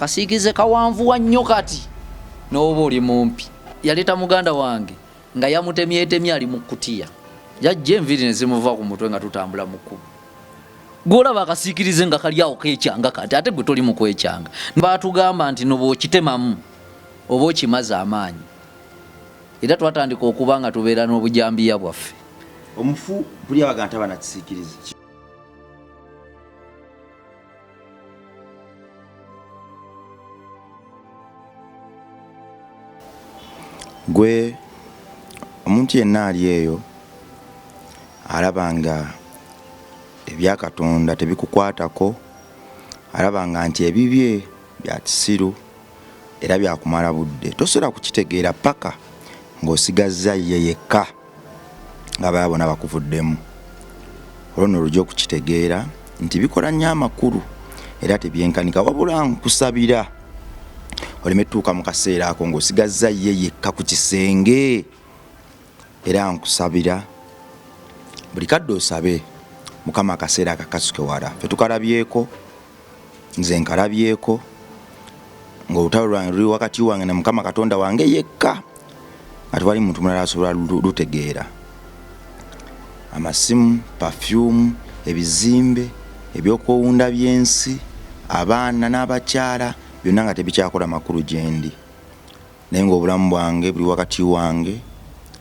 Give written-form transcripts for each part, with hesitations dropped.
Akasiikize kawanvuwa nnyo kati n'oba oli mumpi. Yaleeta muganda wange nga yamutemyetemye ali mu kutiya, yajja enviiri ne zimuva ku mutwe nga tutambula mu kkubo. Gw'olaba akasiikirize nga kali awo keekyanga kati ate gwe toli mu kwekyanga. Baatugamba nti no bw'okitemamu oba okimaze amaanyi, era twatandika okuba nga tubeera n'obujambiya bwaffe. Omufu buli abaga ntaba na kisiikirize. Gwe omuntu yenna ali eyo alaba nga ebya Katonda tebikukwatako, alaba nga nti ebibye bya kisiru era byakumala budde, tosobola kukitegeera paka ng'osigazza ye yekka ng'abalala bona bakuvuddemu. Olwo nno lujja okukitegeera nti bikola nnyo amakulu era tebyenkanika, wabula nkusabira oleme tuuka mu kaseera ako ng'osigazza ye yekka ku kisenge. Era nkusabira buli kadde osabe Mukama akaseera akakasuke wala. Ffe tukalabyeko, nze nkalabyeko ng'olutalo lwange luli wakati wange na Mukama Katonda wange yekka, nga tewali muntu mulala asobola lutegeera. Amasimu, pafyumu, ebizimbe, ebyokwewunda by'ensi, abaana n'abakyala byonna nga tebikyakola makulu gyendi, naye ng'obulamu bwange buli wakati wange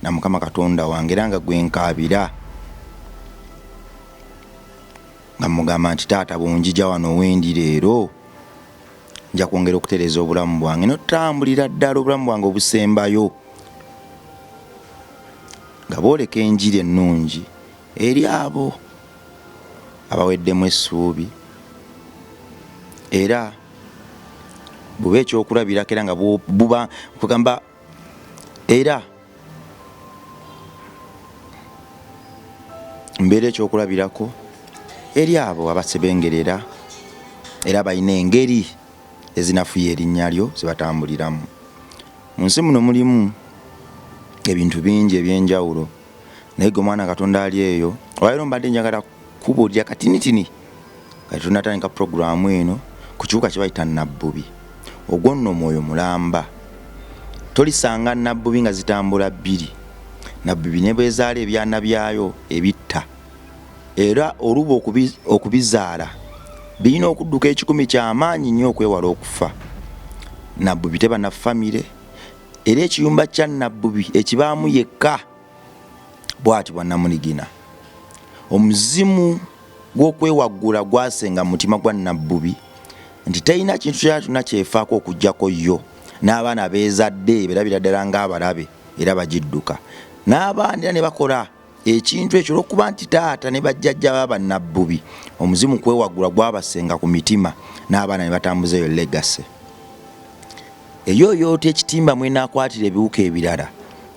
na Mukama Katonda wange, era nga gwe nkaabira nga mugamba nti taata bw'onjija wano wendi leero nja kwongera okutereeza obulamu bwange notambulira ddala obulamu bwange obusembayo nga booleka enjiri ennungi eri abo abaweddemu essuubi, era bube ekyokulabirako, era nga buba kugamba era mbeera ekyokulabirako eri abo abasebengerera era balina engeri ezinafuya erinnya lyo zebatambuliramu. Mu nsi muno mulimu ebintu bingi ebyenjawulo, naye gwe mwana Katonda ali eyo, olwaleero mbadde njagala kubuulira katinitini kati tunatandika pulogulaamu eno ku kiwuka kye bayita nabbubi. Ogwo nno omwoyo mulamba, tolisanga nabbubi nga zitambula bbiri. Nabbubi ne bwezaala ebyana byayo ebitta, era oluba okubizaala birina okudduka ekikumi kyamaanyi nnyo okwewala okufa. Nabbubi teba na famire, era ekiyumba kya nabbubi ekibaamu yekka bw'ati bwannamunigina. Omuzimu gw'okwewaggula gwasenga mu mutima gwa Nabbubi nti terina kintu kirala kyonna kyefaako okuggyako yo n'abaana beezadde berabira ddala ng'abalabe era bagidduka n'abaana era ne bakola ekintu ekyo olw'okuba nti taata ne bajjajja ba Bannabbubi omuzimu kwewaggula gwabasenga ku mitima n'abaana ne batambuza eyo legacy. Eyooyoota ekitimba mwenaakwatira ebiwuka ebirala,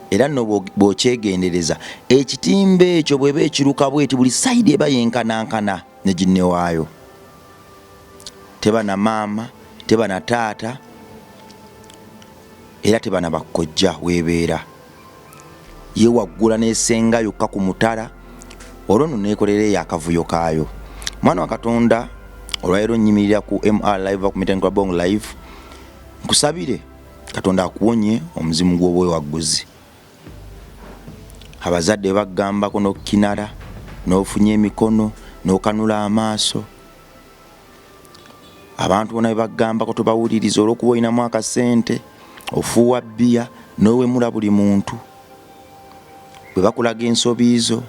era nno bw'okyegendereza ekitimba ekyo bw'eba ekiruka bweti buli sayidi eba yenkanankana ne ginne waayo. Teba na maama, teba na taata era teba na bakkojja weebeera. Yewaggula n'esenga yokka ku mutala olwo nno neekolera eyo akavuyo kaayo. Mwana wa Katonda, olwaleero nnyimirira ku MR Live ku Mitten Club Bong Live, nkusabire Katonda akuwonye omuzimu gw'obwewagguzi. Abazadde bagambako n'okukinala, n'ofunya emikono, n'okanula amaaso. Abantu bona bebagambako tobawuliriza olwokuba olinamu akasente, ofuuwa bbiya n'owemula buli muntu. Bwe bakulaga ensobi zo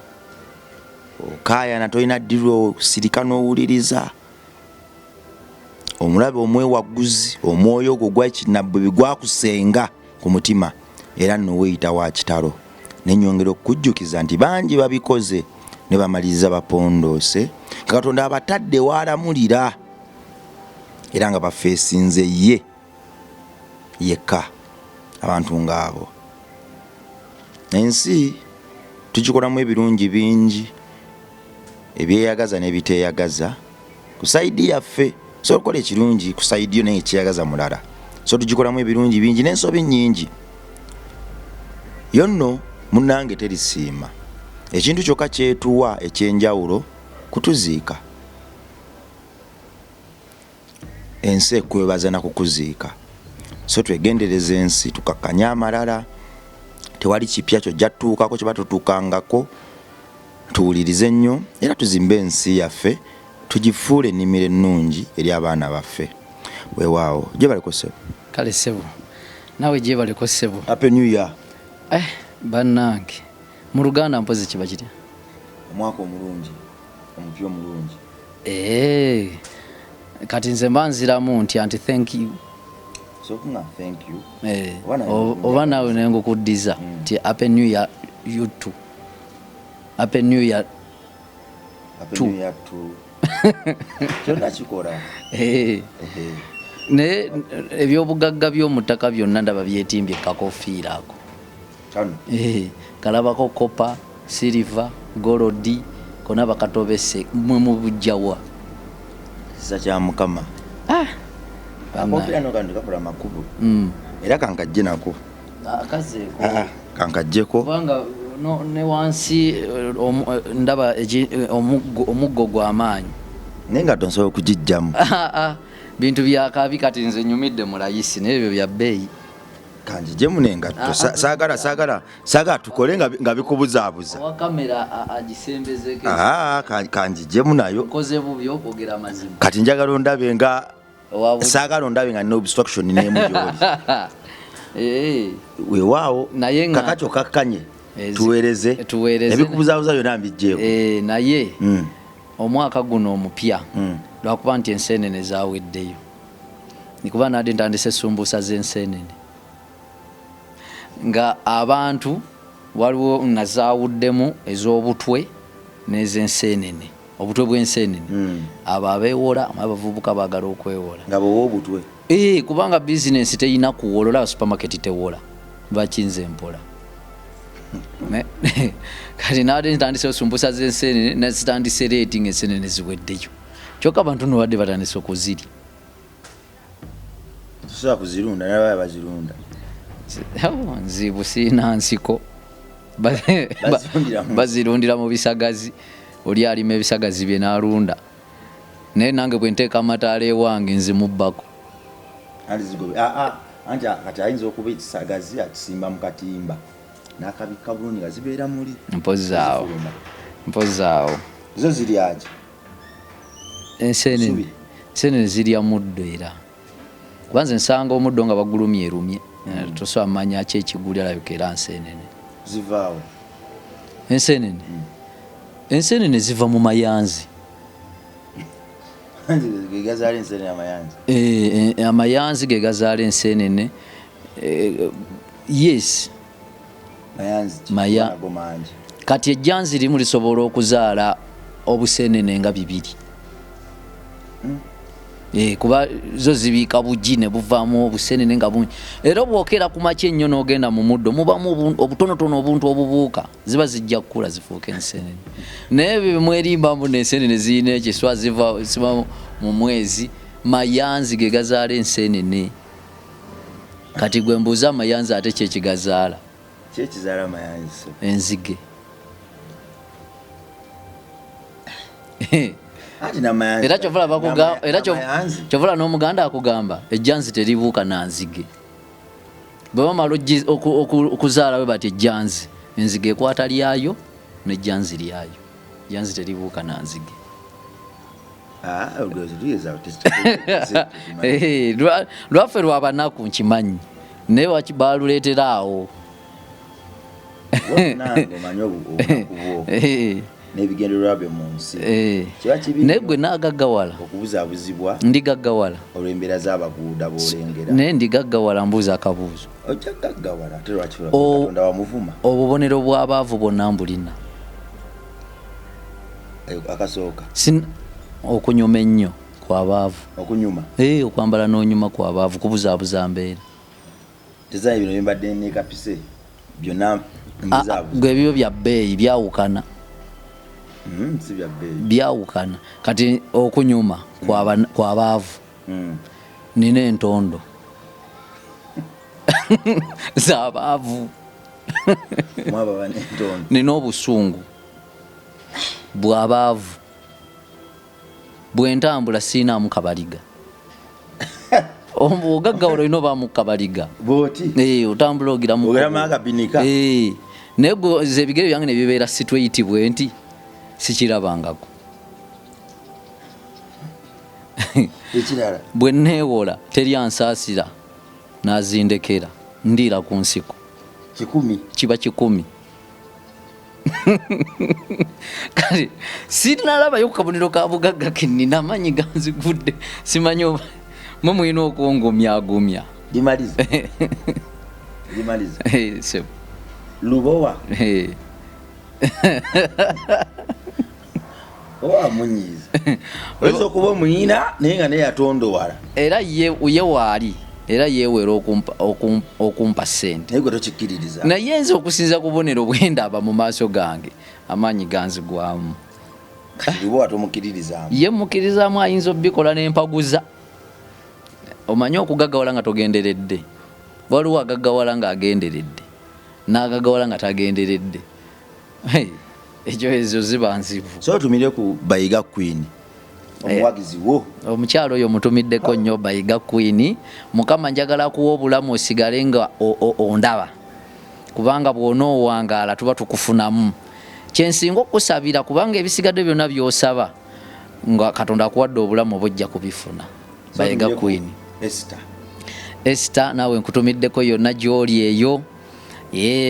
okaayana, tolina ddirwa, osirika n'owuliriza. Omulabe omwewagguzi, omwoyo ogwo gwa kinnabbubi gwakusenga ku mutima era nno weeyita wa kitalo. Ne nnyongera okukujjukiza nti bangi babikoze ne bamaliriza bapondoose nga Katonda abatadde w'alamulira era nga bafeesinze ye yekka. Abantu ng'abo ensi tugikolamu ebirungi bingi ebyeyagaza n'ebiteeyagaza. Ku sayidi yaffe osobola okukola ekirungi ku sayidi yo naye ekyeyagaza mulala, so tugikolamu ebirungi bingi n'ensobi nnyingi. Yo nno munnange terisiima. Ekintu kyokka kyetuwa eky'enjawulo kutuziika. Ensi ekwebaza na kukuziika. So twegendereza ensi, tukakkanye amalala. Tewali kipya kyojja tutuukako kye batutuukangako. Tuwulirize nnyo era tuzimbe ensi yaffe, tugifuule ennimiro ennungi eri abaana baffe. Weewaawo, gyebaleko ssebo. Kale ssebo, naawe gyebaleko ssebo. Happy New Year. Bannange, mu Luganda mpozi kiba kitya? Omwaka omulungi, omupya omulungi. Kati nze mba nziramu ntya nti thank you? So kunga thank you. Oba nawe Oba naawe nengukuddiza nti happy new year you too. Happy new year. Happy Two. New Year too. Kyonna kikola. Naye ebyobugagga by'omu ttaka byonna ndaba byetimbye kakofiira ako. Kano. Kalabako copper, silver, gold, konna bakatobese, mwe mubujjawa? Kisa kya Mukama. Akakofiira no kano tekakola makubo. Era kankajje nako. Akazeeko. Kankajjeko. Kubanga no, ne wansi ndaba omuggo gw'amaanyi. Naye nga tonsobola okugijjamu. Bintu bya kabi, kati nze nyumidde mu layisi, naye ebyo bya bbeeyi. Kanjijjemu n'engatto. Saagala tukole nga bikubuzaabuza. Owa kamera agisembezeko. Kanjijjemu nayo. Nkoze bubi okwogera amazima. Kati njagala ondabe nga Owa saagala ondabe nga nina obstruction n'emu gy'oli. Weewaawo. Naye nga Kakati okakkanye. Tuweereze. Tuweereze. Ebikubuzaabuza byonna mbijjeeko. Naye omwaka guno omupya, lwakuba nti enseenene zaaweddeyo. Nikuba nadde ntandise esumbuusa z'enseenene. Nga abantu waliwo nazaawuddemu ez'obutwe n'ez'enseenene. Obutwe bw'enseenene. Abo abeewola, abavubuka baagala okwewola. Nga bw'owa obutwe. Kubanga bizinensi teyina kuwola, olaba supermarket tewola. Bakinze mpola. Kati naadde ntandise osumbusa z'enseenene, nazitandise leeti ng'enseenene ziweddeyo. Kyokka abantu nno badde batandise okuzirya. Tosobola kuzirunda, naye baba bazirunda. Oh, nzibu, siina nsiko. Bazirundira mu Bazirundira mu bisagazi. Oli alima ebisagazi bye n'alunda. Naye nange bwe nteeka amataala ewange nzimubbako. Anti zigobe. Anti kati ayinza okuba ekisagazi akisimba mu katimba n'akabikka bulungi nga zibeera muli. Mpozzi awo. Zifuluma. Mpozzi awo. Zo zirya ki? Enseenene. Subi. Enseenene zirya muddo era. Kuba nze nsanga omuddo nga bagulumyerumye. Tosobola manya ki ekigulya, alabika era nseenene. Zivaawo. Enseenene. Enseenene ziva mu mayanzi. Ge gazaala enseenene amayanzi. Amayanzi ge gazaala enseenene. Yes. Mayanzi ki? Nago mangi. Kati ejjanzi limu lisobola okuzaala obuseenene nga bibiri. Kuba zo zibiika bugi ne buvaamu obuseenene nga bungi. Era bw'okeera ku makya ennyo n'ogenda mu muddo, mubamu obutonotono obuntu obubuuka, ziba zijja kukula zifuuke enseenene. Naye ebyo mwerimba mbu n'enseenene zirina ekiswa, ziva mu mwezi, mayanzi ge gazaala enseenene. Kati gwe mbuuza amayanzi ate ki ekigazaala? Ki ekizaala amayanzi? Enzige. Anti n'amayanzi Era kyova olaba era n'amayanzi. kyova olaba n'Omuganda akugamba ejjanzi teribuuka na nzige. Bwe bamala okuzaala bwe bati ejjanzi, enzige ekwata lyayo n'ejjanzi lyayo. Ejjanzi teribuuka na nzige. Olwo tuyinza Lwaffe lwa banaku nkimanyi, naye baaluleetera awo. Nange omanyi obunaku bwo n'ebigendererwa byo mu nsi. Kiba kibi Naye nnyo gwe naagaggawala. okubuzaabuzibwa Ndigaggawala. olw'embeera z'abaguuda b'olengera. Naye ndigaggawala, mbuuza akabuuzo. Ojja kugaggawala, ate lwaki Katonda wamuvuma? Obubonero bw'abaavu bwonna mbulina. Akasooka. Okunyuma ennyo kw'abaavu. Okunyuma? Okwambala n'onyuma kw'abaavu, kubuzaabuza mbeera. Tezaayi bino bimbadde neekapise byonna mbuzaabuza. Gwe ebibyo bya bbeeyi byawukana. Si bya bbeeyi. Byawukana. Kati okunyuma kw'abaavu. Nina entondo z'abaavu. Mwaba bana entondo. Nina obusungu bw'abaavu. Bwe ntambula siinaamu kabaliga. Ogaggawala olina oba mukabaliga bwoti otambula ogira mugabinika. Naye ze ebigere byange ne bibeera straight bwe nti sikirabangako. Ekirala bwe neewola teri ansaasira n'azindekera, ndiira ku nsiko. 100. Kiba 100. Kale sinalabayo ku kabonero ka bugagga kenina, amaanyi ganzigudde, simanyi oba mwe mulina okwongumyagumya. Limaliza. Limaliza. Sebo. Lubowa. Oba amunyiiza. Oyinza okuba omuyina naye nga naye yatondowala. Era ye waali, era yeewera okumpa ssente. Naye gwe tokikkiririza. Naye nze okusinza ku bubonero bwe ndaba mu maaso gange, amaanyi ganzigwamu. Kati Lubowa tomukkiririzaamu. Ye mukkirizaamu, ayinza obbikola n'empaguza. Omanyi okugaggawala nga togenderedde. Waliwo agaggawala ng'agenderedde, n'agaggawala nga tagenderedde. Hey, ekyo ezo ziba nzibu. So otumire ku Bayiga Queen, omuwagizi wo. Omukyalo oyo mutumiddeko nnyo Bayiga Queen. Mukama njagala kuwa obulamu osigale nga ondaba, kubanga bw'onoowangaala tuba tukufunamu. Kyensinga okukusabira, kubanga ebisigadde byonna by'osaba nga Katonda akuwadde obulamu oba ojja kubifuna. Bayiga Queen. Esther. Esther, naawe nkutumiddeko yonna gy'oli eyo.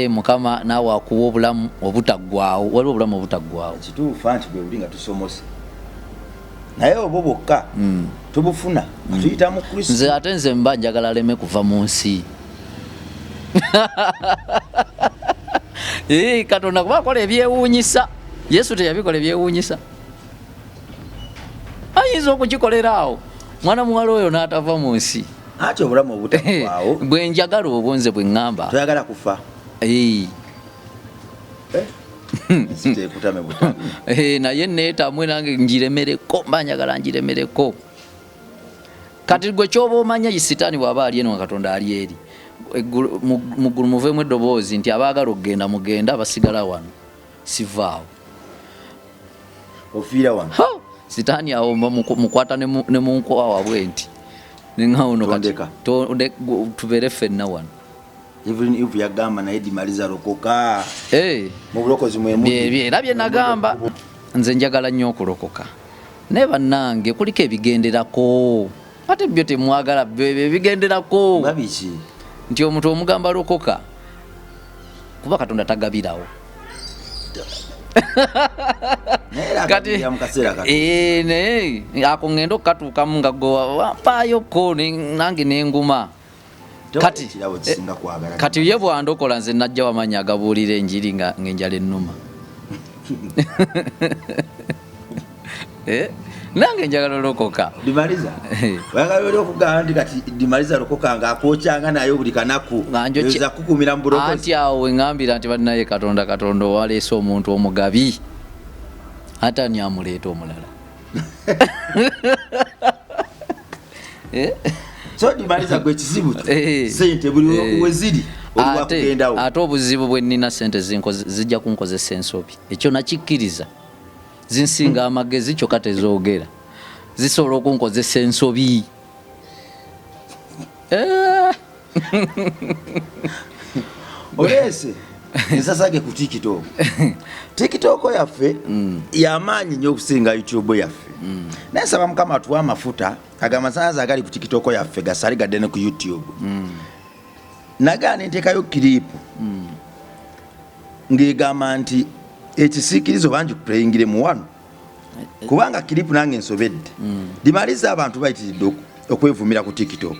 Mukama naawe akuwa obulamu obutaggwaawo. Waliwo obulamu obutaggwaawo. Kituufu anti bwe buli nga tusomose. Naye obwo bwokka tubufuna tuyita mu Kristo. Nze ate nze mba njagala aleme kuva mu nsi. Katonda kuba akola ebyewuunyisa. Yesu teyabikola ebyewuunyisa. Ayinza okukikolera awo mwana muwala oyo n'atava mu nsi. Ati obulamu obutaggwaawo. Bwe njagala obwo nze bwe ŋŋamba. Toyagala kufa. Ensi tekutame butami. Naye neetamwe nange ngiremereko, mba njagala ngiremereko. Kati gwe ky'oba omanya ye Sitaani bw'aba ali eno nga Katonda ali eri. Mu ggulu muveemu eddoboozi nti abaagala okugenda mugenda, abasigala wano sivaawo. Ofiira wano. Ha! Sitaani awo mukwata ne mu nkwawa bwe nti. Ne ŋŋawo no kati Tondeka. Tubeere ffenna wano. Even if yagamba naye Dimaliza lokoka. Mu bulokozi mwe muli. Bye, era bye nagamba. Nze njagala nnyo okulokoka. Naye bannange kuliko ebigenderako. Ate byo temwagala byo ebyo ebigenderako. Nga biki? Nti omuntu omugamba lokoka kuba Katonda tagabirawo. Kati naye ako ngenda okukatuukamu nga gwe wampaayoko nange nenguma. Kati ye bw'andokola nze najja wamaanyi agabuulira enjiri ng'enjala ennuma. Nange njagala olokoka. Dimaliza. Oyagala oli okugamba nti kati Dimaliza lokoka ng'akwokyanga naye buli kanaku. Nga njokye- Oyinza kukuumira mu bulokozi. Anti awo we ŋŋambira nti bannaye Katonda, Katonda owaleese omuntu omugabi. Ate ani amuleeta omulala? So Dimaliza gwe kizibu kyo. Sente buli we ziri, oli wa kugendawo. Ate obuzibu bwe nnina sente zijja kunkozesa ensobi. Ekyo nakikkiriza. Zinsinga amagezi kyokka tezoogera. Zisobola okunkozesa ensobi. Oleese ensasage ku TikTok. TikTok yaffe y'amaanyi nnyo okusinga YouTube yaffe. Naye nsaba Mukama atuwe amafuta agamasannyalaze agali ku TikTok yaffe gasale gadde ne ku YouTube. Nagaana enteekayo kiripu ng'egamba nti ekisiikirizo bangi kupuleyingiremu wano. Kubanga kiripu nange nsobedde. Dimaliza abantu bayitiridde okwevumira ku TikTok.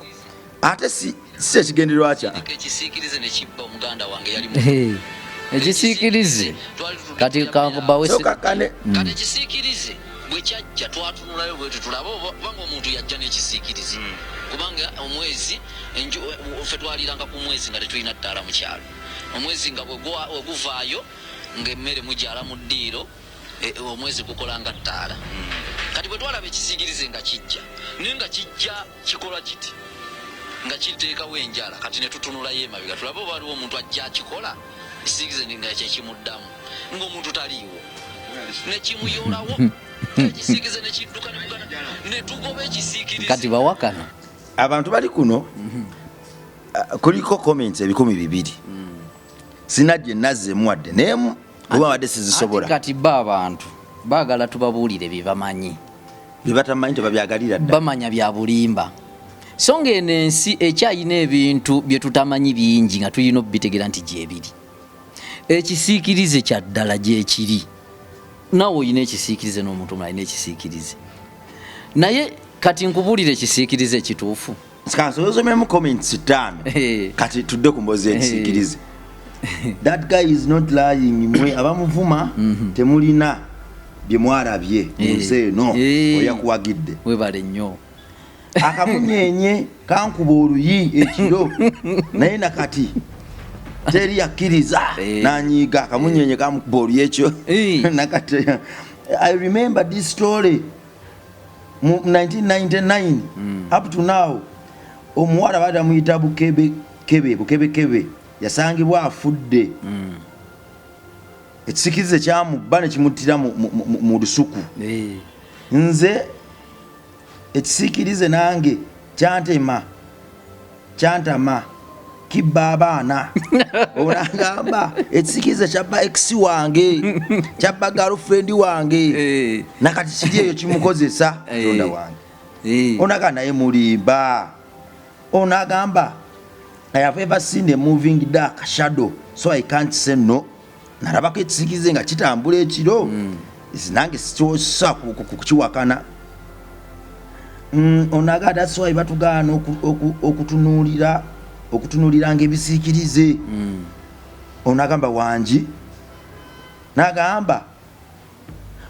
Ate si ekigendererwa kya. Ekisiikirize ne kibba omuganda wange yali mu- Hey, ekisiikirize. Kati kankubawe si- Sooka kane. Kati ekisiikirize bwe kyajja twatunulayo bwe tutulabe oba kubanga omuntu yajja n'ekisiikirize. Kubanga omwezi, enju, ffe twaliranga ku mwezi nga tetulina ttaala mu kyalo. Omwezi nga bwe guvaayo ng'emmere mugyala mu ddiiro, omwezi gukola nga ttaala. Kati bwe twalaba ekisiikirize nga kijja, naye nga kijja kikola kiti nga kiteekawo enjala, kati ne tutunulayo emabega tulabe oba waliwo omuntu ajja akikola, ekisiikirize nga kye kimuddamu ng'omuntu taliiwo, ne kimuyolawo ekisiikirize ne kidduka ne muganda, ne tugoba ekisiikirize. Kati bawakana. Abantu bali kuno, kuliko comments 2000. Sina gye nazzemu wadde neemu, oba wadde sizisobola. Ate kati ba abantu baagala tubabuulire bye bamanyi. Bye batamanyi tebabyagalira ddala. Bamanya bya bulimba. So ng'eno ensi ekyayina ebintu bye tutamanyi bingi nga tulina okubitegeera nti gyebiri. Ekisiikirize kya ddala gyekiri. Naawe olina ekisiikirize n'omuntu omulala alina ekisiikirize. Naye kati nkubuulire ekisiikirize ekituufu. Kansozomemu comments 5. Kati tudde ku mboozi y'ekisiikirize. That guy is not lying. Mwe abamuvuma temulina bye mwarabye mu nsi eno. Oyakuwagidde. Webale nnyo. Akamunyenye kankuba oluyi ekiro naye nakati teri yakkiriza nanyiiga. Akamunyenye kamukuba oluyi ekyo nakati. I remember this story mu 1999 up to now. Omuwala baali bamuyita Bukebe Kebe, Bukebe Kebe, yasangibwa afudde. Ekisikirize kyamubba ne kimuttira mu lusuku. Nze ekisiikirize nange kyantema, kyantama, kibba abaana. Onagamba ekisiikirize kyabba ex wange, kyabba girlfriend wange. Nakati kiri eyo kimukozesa. Tonda wange. Onaga naye mulimba. Onagamba I have ever seen a moving dark shadow, so I can't say no. Nalabako ekisiikirize nga kitambula ekiro. Nange sikyosa kukiwakana. Onaga that's why batugaana okutunuuliranga ebisiikirize. Onagamba wangi, nagamba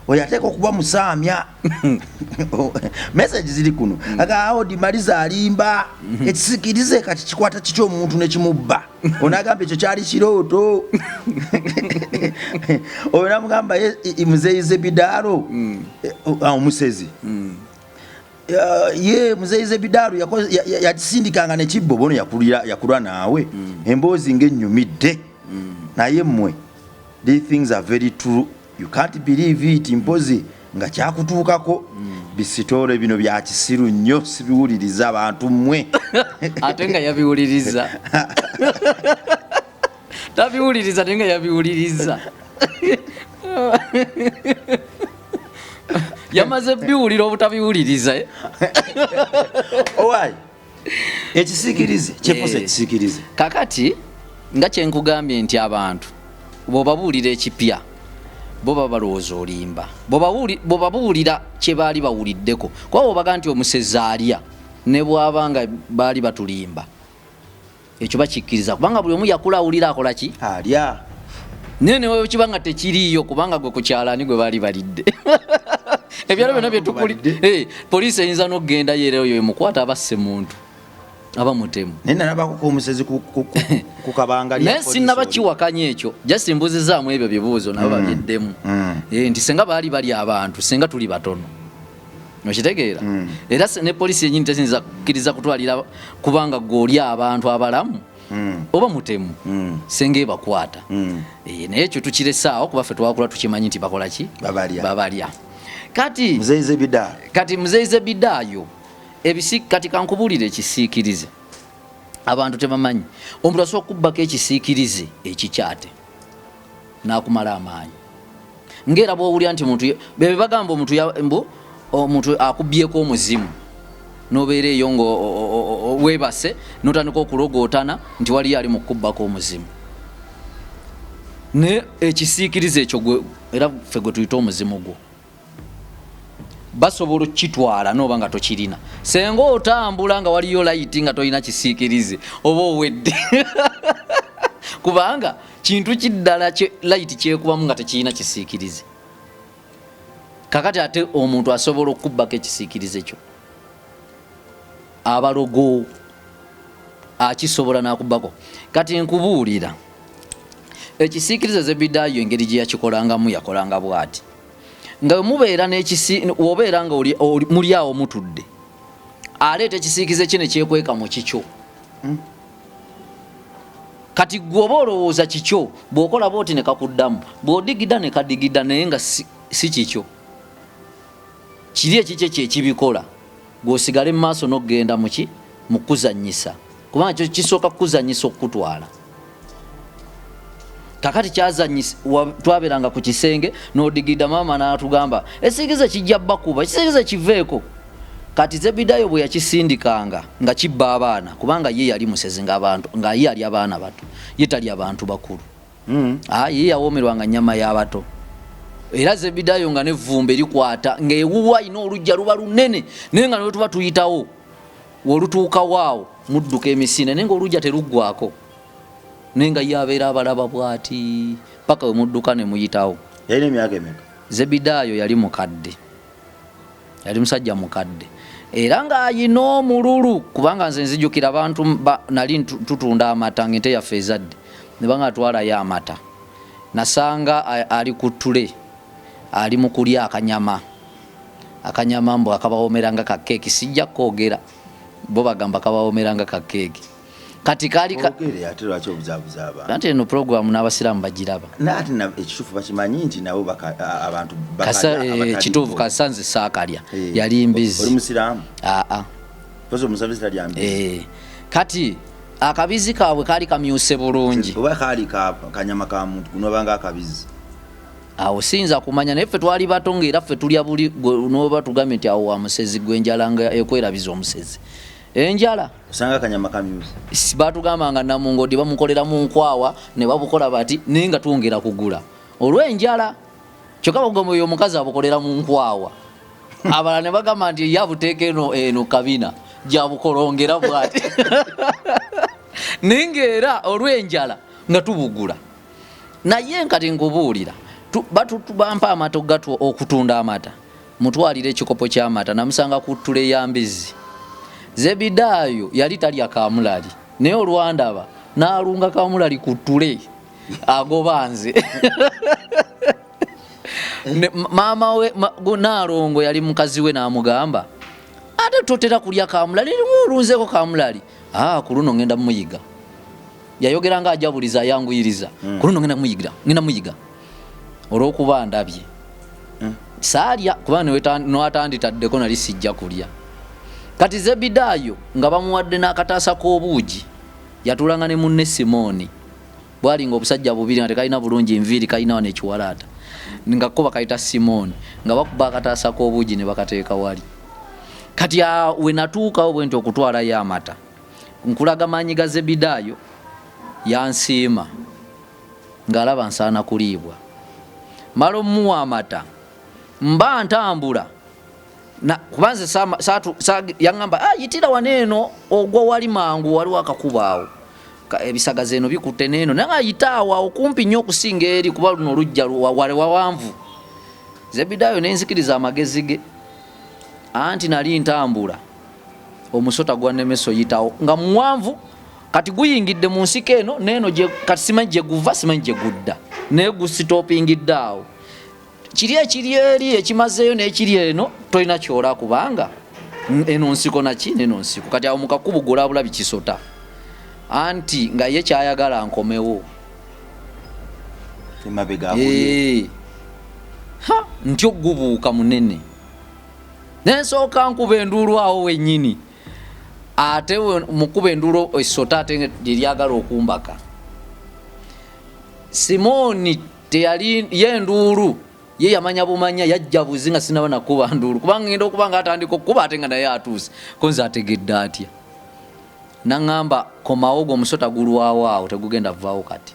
oyo ateeka okuba musaamya. Message ziri kuno. Agaawo Dimaliza alimba. Ekisiikirize kati kikwata kiki omuntu nekimubba? Onagamba ekyo kyali kirooto. Oyo namugamba muzeeyi Zebidaalo, omusezi. Ye muzeeyi Zebidaalo yakisindikanga nekibbo. Bono yakulwa naawe. Emboozi ng'ennyumidde. Naye mmwe, these things are very true, you can't believe it mpozi nga kyakutuukako. Bisitole bino bya kisiru nnyo, sibiwuliriza abantu mmwe. Ate nga yabiwuliriza. Tabiwuliriza naye nga yabiwuliriza. Yamaze biwulira obutabiwuliriza. Owai ekisiikirize kyefuusa ekisiikirize. Kakati nga kyenkugambye nti abantu bw'obabuulira ekipya bo baba balowooza olimba. Bw'obabuulira kye baali bawuliddeko, kuba bw'obaga nti omusezi alya, ne bw'aba nga baali batulimba ekyo bakikkiriza, kubanga buli omu yakula awulira akola ki? Alya. Naye ne bwe kiba nga tekiriiyo, kubanga gwe ku kyalaani gwe baali balidde ebyalo byonna byetukuli. Balidde. Poliisi eyinza n'okugenda era oyo emukwata abasse muntu aba mutemu. Naye nalabako omusezi ku kabanga lya Naye poliisi sinnaba oli. Kiwakanya ekyo, just mbuzizaamu ebyo bibuuzo nabo babyeddemu. Nti senga baali bali abantu, senga tuli batono, okitegeera? Era ne poliisi yenyini tesinza kukkiriza kutwalira, kubanga gwe oli abantu abalamu oba mutemu. Senga ebakwata. Naye ekyo tukiresaawo kuba ffe twakula tukimanyi nti bakola ki? Babalya. Babalya. Kati Muzeeyi Zebidaalo. Kati muzeeyi Zebidaayo ebisi, kati kankubuulire ekisiikirize abantu tebamanyi. Omuntu asobola okubbako ekisiikirize ekikyate n'akumala amaanyi, ngaera bwowulira nti muntu bebe bagamba omuntu mbu omuntu akubyeko omuzimu, nobeera eyo nga weebase notandika okulogootana nti waliyo ali mu kukubbako omuzimu. Naye ekisiikirize ekyo era ffe gwe tuyita omuzimu gwo, basobola okukitwala noba nga tokirina. Senga otambula nga waliyo layiti nga tolina kisiikirize, oba owedde, kubanga kintu kiddala layiti kyekubamu nga tekirina kisiikirize. Kakati ate omuntu asobola okubbako ekisiikirize kyo, abalogo akisobola nakubbako. Kati nkubuulira ekisiikirize Zebidayo engeri gye yakikolangamu, yakolanga bwati: nga mubeera n'ekisi, wobeera nga muli awo mutudde, aleeta ekisiikirize kye ne kyekweka mu kikyo. Kati gwe oba olowooza kikyo, bw'okola bwoti ne kakuddamu, bw'odigida ne kadigida, naye nga si kikyo. Kiri ekikyo kyekibikola, gw'osigale mu maaso n'okugenda muki Mu kuzannyisa, kubanga kyo kisooka kukuzannyisa okukutwala. Kakati kyazanyisa, twabeeranga ku kisenge n'odigida, maama n'atugamba esiigize kijja bakuba, ekisiigize kiveeko. Kati Zebidayo bwe yakisindikanga nga kibba abaana, kubanga ye yali musezi, ngaabantu nga ye ali abaana bato, ye tali abantu bakulu. Ah, ye yawoomerwanga nyama y'abato. Era Zebidayo nga nevvumbe likwata ng'ewuwa ayina olujja luba lunene, naye nga newetuba tuyitawo wolutuukawo awo mudduka emisinde, naye ngaolujja teruggwako, naye nga ye abeera abalaba bwati paka we mudduka ne muyitawo. Yalina emyaka emeka? Zebidaayo yali mukadde, yali musajja mukadde era ng'ayina omululu, kubanga nze nzijukira abantu nali tutunda amata ng'ente yaffe ezadde, ne banga atwalayo amata, nasanga ali ku ttule ali mu kulya akanyama, akanyama mbu akabawomera nga kakeeki. Sijja kwogera, bo bagamba kabawomera nga kakeeki. Kati kaali Ogere, ate lwaki obuzaabuza abantu? Anti eno puroguramu n'abasiraamu bagiraba. Naye ate ekituufu bakimanyi nti nabo abantu Kasa, bakalya abatali kituufu bo. Kasa nze saakalya. Yali Oli mbizi. musiraamu? Aa. Pozi omusabizi talya mbizi. Kati akabizi kaabwe kaali kamyuse bulungi. Oba kaali kanyama ka muntu kunobanga akabizi. Awo siyinza kumanya, naye ffe twali bato ngaera ffe tulya buli noba tugambye nti awo wa musezi gwe, enjala nga ekwerabiza omusezi, enjala. Osanga akanyama kamyuse. Batugamba nga namungodi bamukolera mu nkwawa ne babukola bati, naye nga twongera kugula olw'enjala. Kyokka bagamba oyo omukazi abukolera mu nkwawa, abalala ne bagamba nti ye abuteeka eno eno kabina gyabukolongera bwati, naye ngaera olw'enjala nga tubugula. Naye nkati nkubuulira, bampa amata ogatwa okutunda amata, mutwalire ekikopo ky'amata, namusanga ku ttule ya mbizi. Zebidaayo yali talya kamulali, naye olwandaba n'alunga kamulali ku ttule agoba nze. Maama we Naalongo yali mukazi we, n'amugamba ate totera kulya kamulali, olunzeeko kamulali. Ah, ku luno ngenda muyiga. Yayogera nga ajabuliza, ayanguyiriza. Ku luno ngenda muyigira, ngenda muyiga olw'okuba ndabye. Saalya kuba nwatanditaddeko nali sijja kulya. Kati Zebidaayo nga bamuwadde n'akataasa k'obuugi, yatuulanga ne munne Simooni, bwalinga obusajja bubiri nga tekalina bulungi nviiri, kalina wano ekiwalaata, nga ko bakayita Simooni, nga bakuba akataasa k'obuugi ne bakateeka wali. Kati we natuukawo bwe nti okutwalayo amata, nkulaga maanyi ga Zebidaayo, yansiima ng'alaba nsaana kuliibwa. Mala omuwa amata, mba ntambula kuba nze yaŋŋamba, ah, yitira wano eno ogwa wali mangu, waliwo akakubo awo, ebisagazi eno bikutte n'eno, naye nga yita awo awo kumpi nnyo okusinga eri, kuba luno olujja wale wawanvu. Zebidaayo nenzikiriza amagezi ge, anti nali ntambula omusota gwannemesa oyitawo nga muwanvu, kati guyingidde mu nsiko eno neeno, kati simanyi gye guva, simanyi gye gudda, naye gusitopingidde awo. Kiri ekiri eri ekimazeeyo n'ekiri eno tolina kyola, kubanga eno nsiko naki neno nsiko. Kati awo mukakubu golabulabi kisota, anti nga ye kyayagala nkomewo emabega akulye. Ha, ntyo gubuuka munene, nensooka nkuba enduulu awo wennyini, ate mukuba enduulu esota ate lyeryagala okumbaka. Simooni teyali ye enduulu ye yamanya bumanya, yajja buzi nga sinaba nakuba nduulu, kubanga ngenda okuba nga atandika okukuba ate nga naye atuuse ko nze ategedde atya, naŋŋamba komawo gwe omusota gulwawo awo tegugenda vaawo. Kati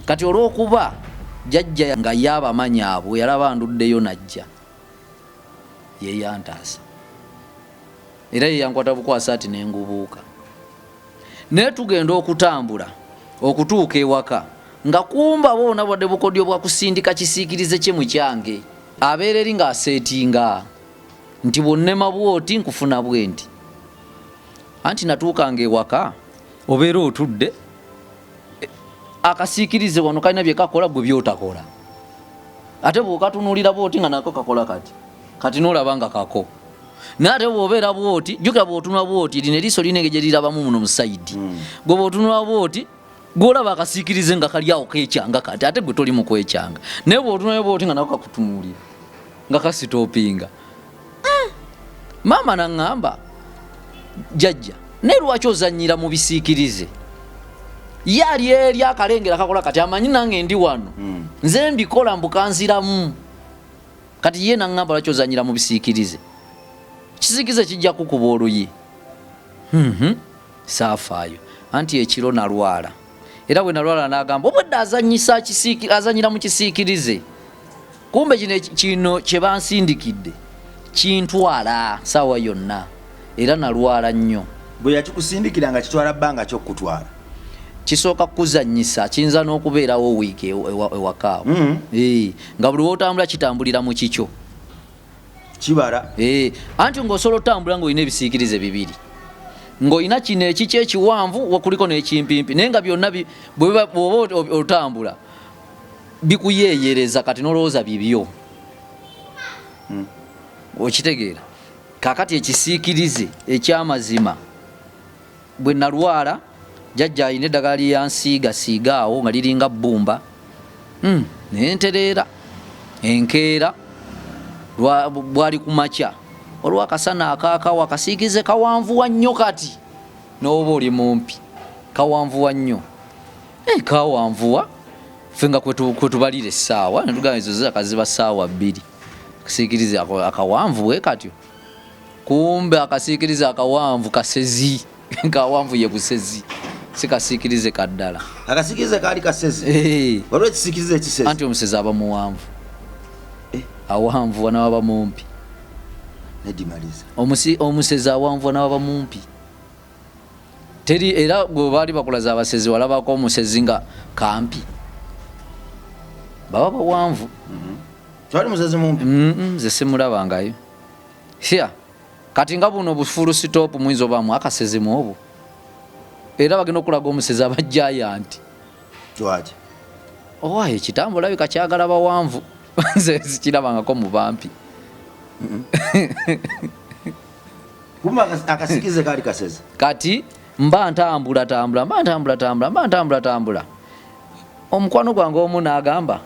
kati olw'okuba jjajja nga ye abamanyi abo, yalaba nduddeyo najja ye yantaasa, era ye yankwata bukwasa ati nengubuuka. Naye tugenda okutambula okutuuka ewaka nga kumba boona bwadde bukodyo bwa kusindika kisiikirize kye mu kyange, abeera eri ng'aseetinga nti bwonnema bwoti nkufuna bwe nti. Anti natuukanga ewaka obeera otudde, akasiikirize wano kalina bye kakola gwe byotakola, ate bw'okatunuulira bwoti nga nako kakola kati kati n'olaba nga kako, naye ate bw'obeera bwoti, jjukira bw'otunula bwoti lino eriiso lirina engeri gye lirabamu muno mu sayidi. Gwe bw'otunula bwoti gw'olaba akasiikirize nga kali awo kekyanga kati, ate gwe toli mu kwekyanga, naye bw'otunulayo bwoti nga nako kakutunuulira nga kasitopinga. Maama naŋŋamba Jjajja, naye lwaki ozannyira mu bisiikirize? Ye ali eri akalengera kakola kati amanyi nange ndi wano. Nze mbikola mbukanziramu. Kati ye naŋŋamba lwaki ozannyira mu bisiikirize? Kisiikirize kijja kukuba oluyi. Saafaayo. Anti ekiro nalwala. Era bwe nalwala n'agamba obwedda azannyisa azannyira mu kisiikirize. Kumbe kino kye bansindikidde kintwala saawa yonna era nalwala nnyo. Bwe yakikusindikira nga kitwala bbanga ki okukutwala? Kisooka kukuzannyisa, kiyinza n'okubeerawo wiiki ewaka awo. Nga buli w'otambula kitambulira mu kikyo. Kibala. Anti ng'osobola otambula ng'olina ebisiikirize bibiri. Ng'olina kino ekikyo ekiwanvu kuliko n'ekimpimpi naye nga byonna bw'oba otambula bikuyeeyereza kati n'olowooza bibyo. Okitegeera? Kaakati ekisiikirize eky'amazima bwe nalwala jjajja alina eddagala lye yansiiga siiga awo nga liringa bbumba. Ne ntereera enkeera bwali ku makya waliwo akasana akaakawo akasiikirize kawanvuwa nnyo kati n'oba oli mumpi kawanvuwa nnyo. Kawanvuwa ffe nga kwe tubalira essaawa ne tugamba ezo zakaziba ssaawa bbiri. Akasiikirize akawanvu bwe katyo. Kumbe akasiikirize akawanvu kasezi. Kawanvu ye busezi. Si kasiikirize ka ddala. Akasiikirize kaali kasezi? Waliwo ekisiikirize ekisezi? Anti omusezi aba muwanvu. Awanvuwa n'aba mumpi. Nedimaliza. Omusezi awanvuwa n'aba mumpi. Teri era gwe baali bakulaza abasezi walabako omusezi nga kampi. Baba bawanvu. Twali musezi mumpi? Nze simulabangayo. Hya. Kati nga buno bu full stop muyinza obaamu akasezi mu obwo. Era bagenda okulaga omusezi aba giant. Lwaki? Owaaye ekitambo olabika kyagala bawanvu. Nze sikirabangako mu bampi. Kumbe akasikize kaali kasezi. Kati mba ntambula tambula, mba ntambula tambula, mba ntambula tambula. Omukwano gwange omu n'agamba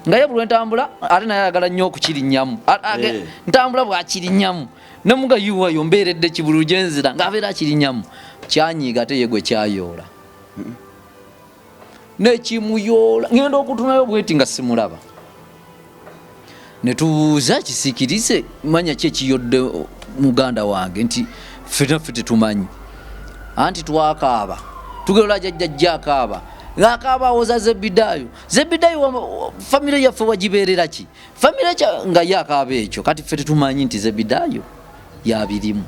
nga ye buli lwe ntambula ate naye ayagala nnyo okukirinnyamu. Ntambula bw'akirinnyamu. Ne muga yuwayo mbeeredde ki buli lwe nzira ng'abeera akirinnyamu. Kyanyiiga ate ye gwe kyayoola. Nekimuyoola. Ngenda okutunayo bweti nga simulaba. Ne tubuuza kisiikirize manya ki ekiyodde muganda wange nti ffenna ffe tetumanyi. Anti twakaaba. Tugenda olaba jjajja ajja akaaba. Ng'akaaba awoza Zebidaayo. Zebidaayo famire yaffe wagibeerera ki? Famire nga ye akaaba ekyo. Kati ffe tetumanyi nti Zebidaayo yabirimu.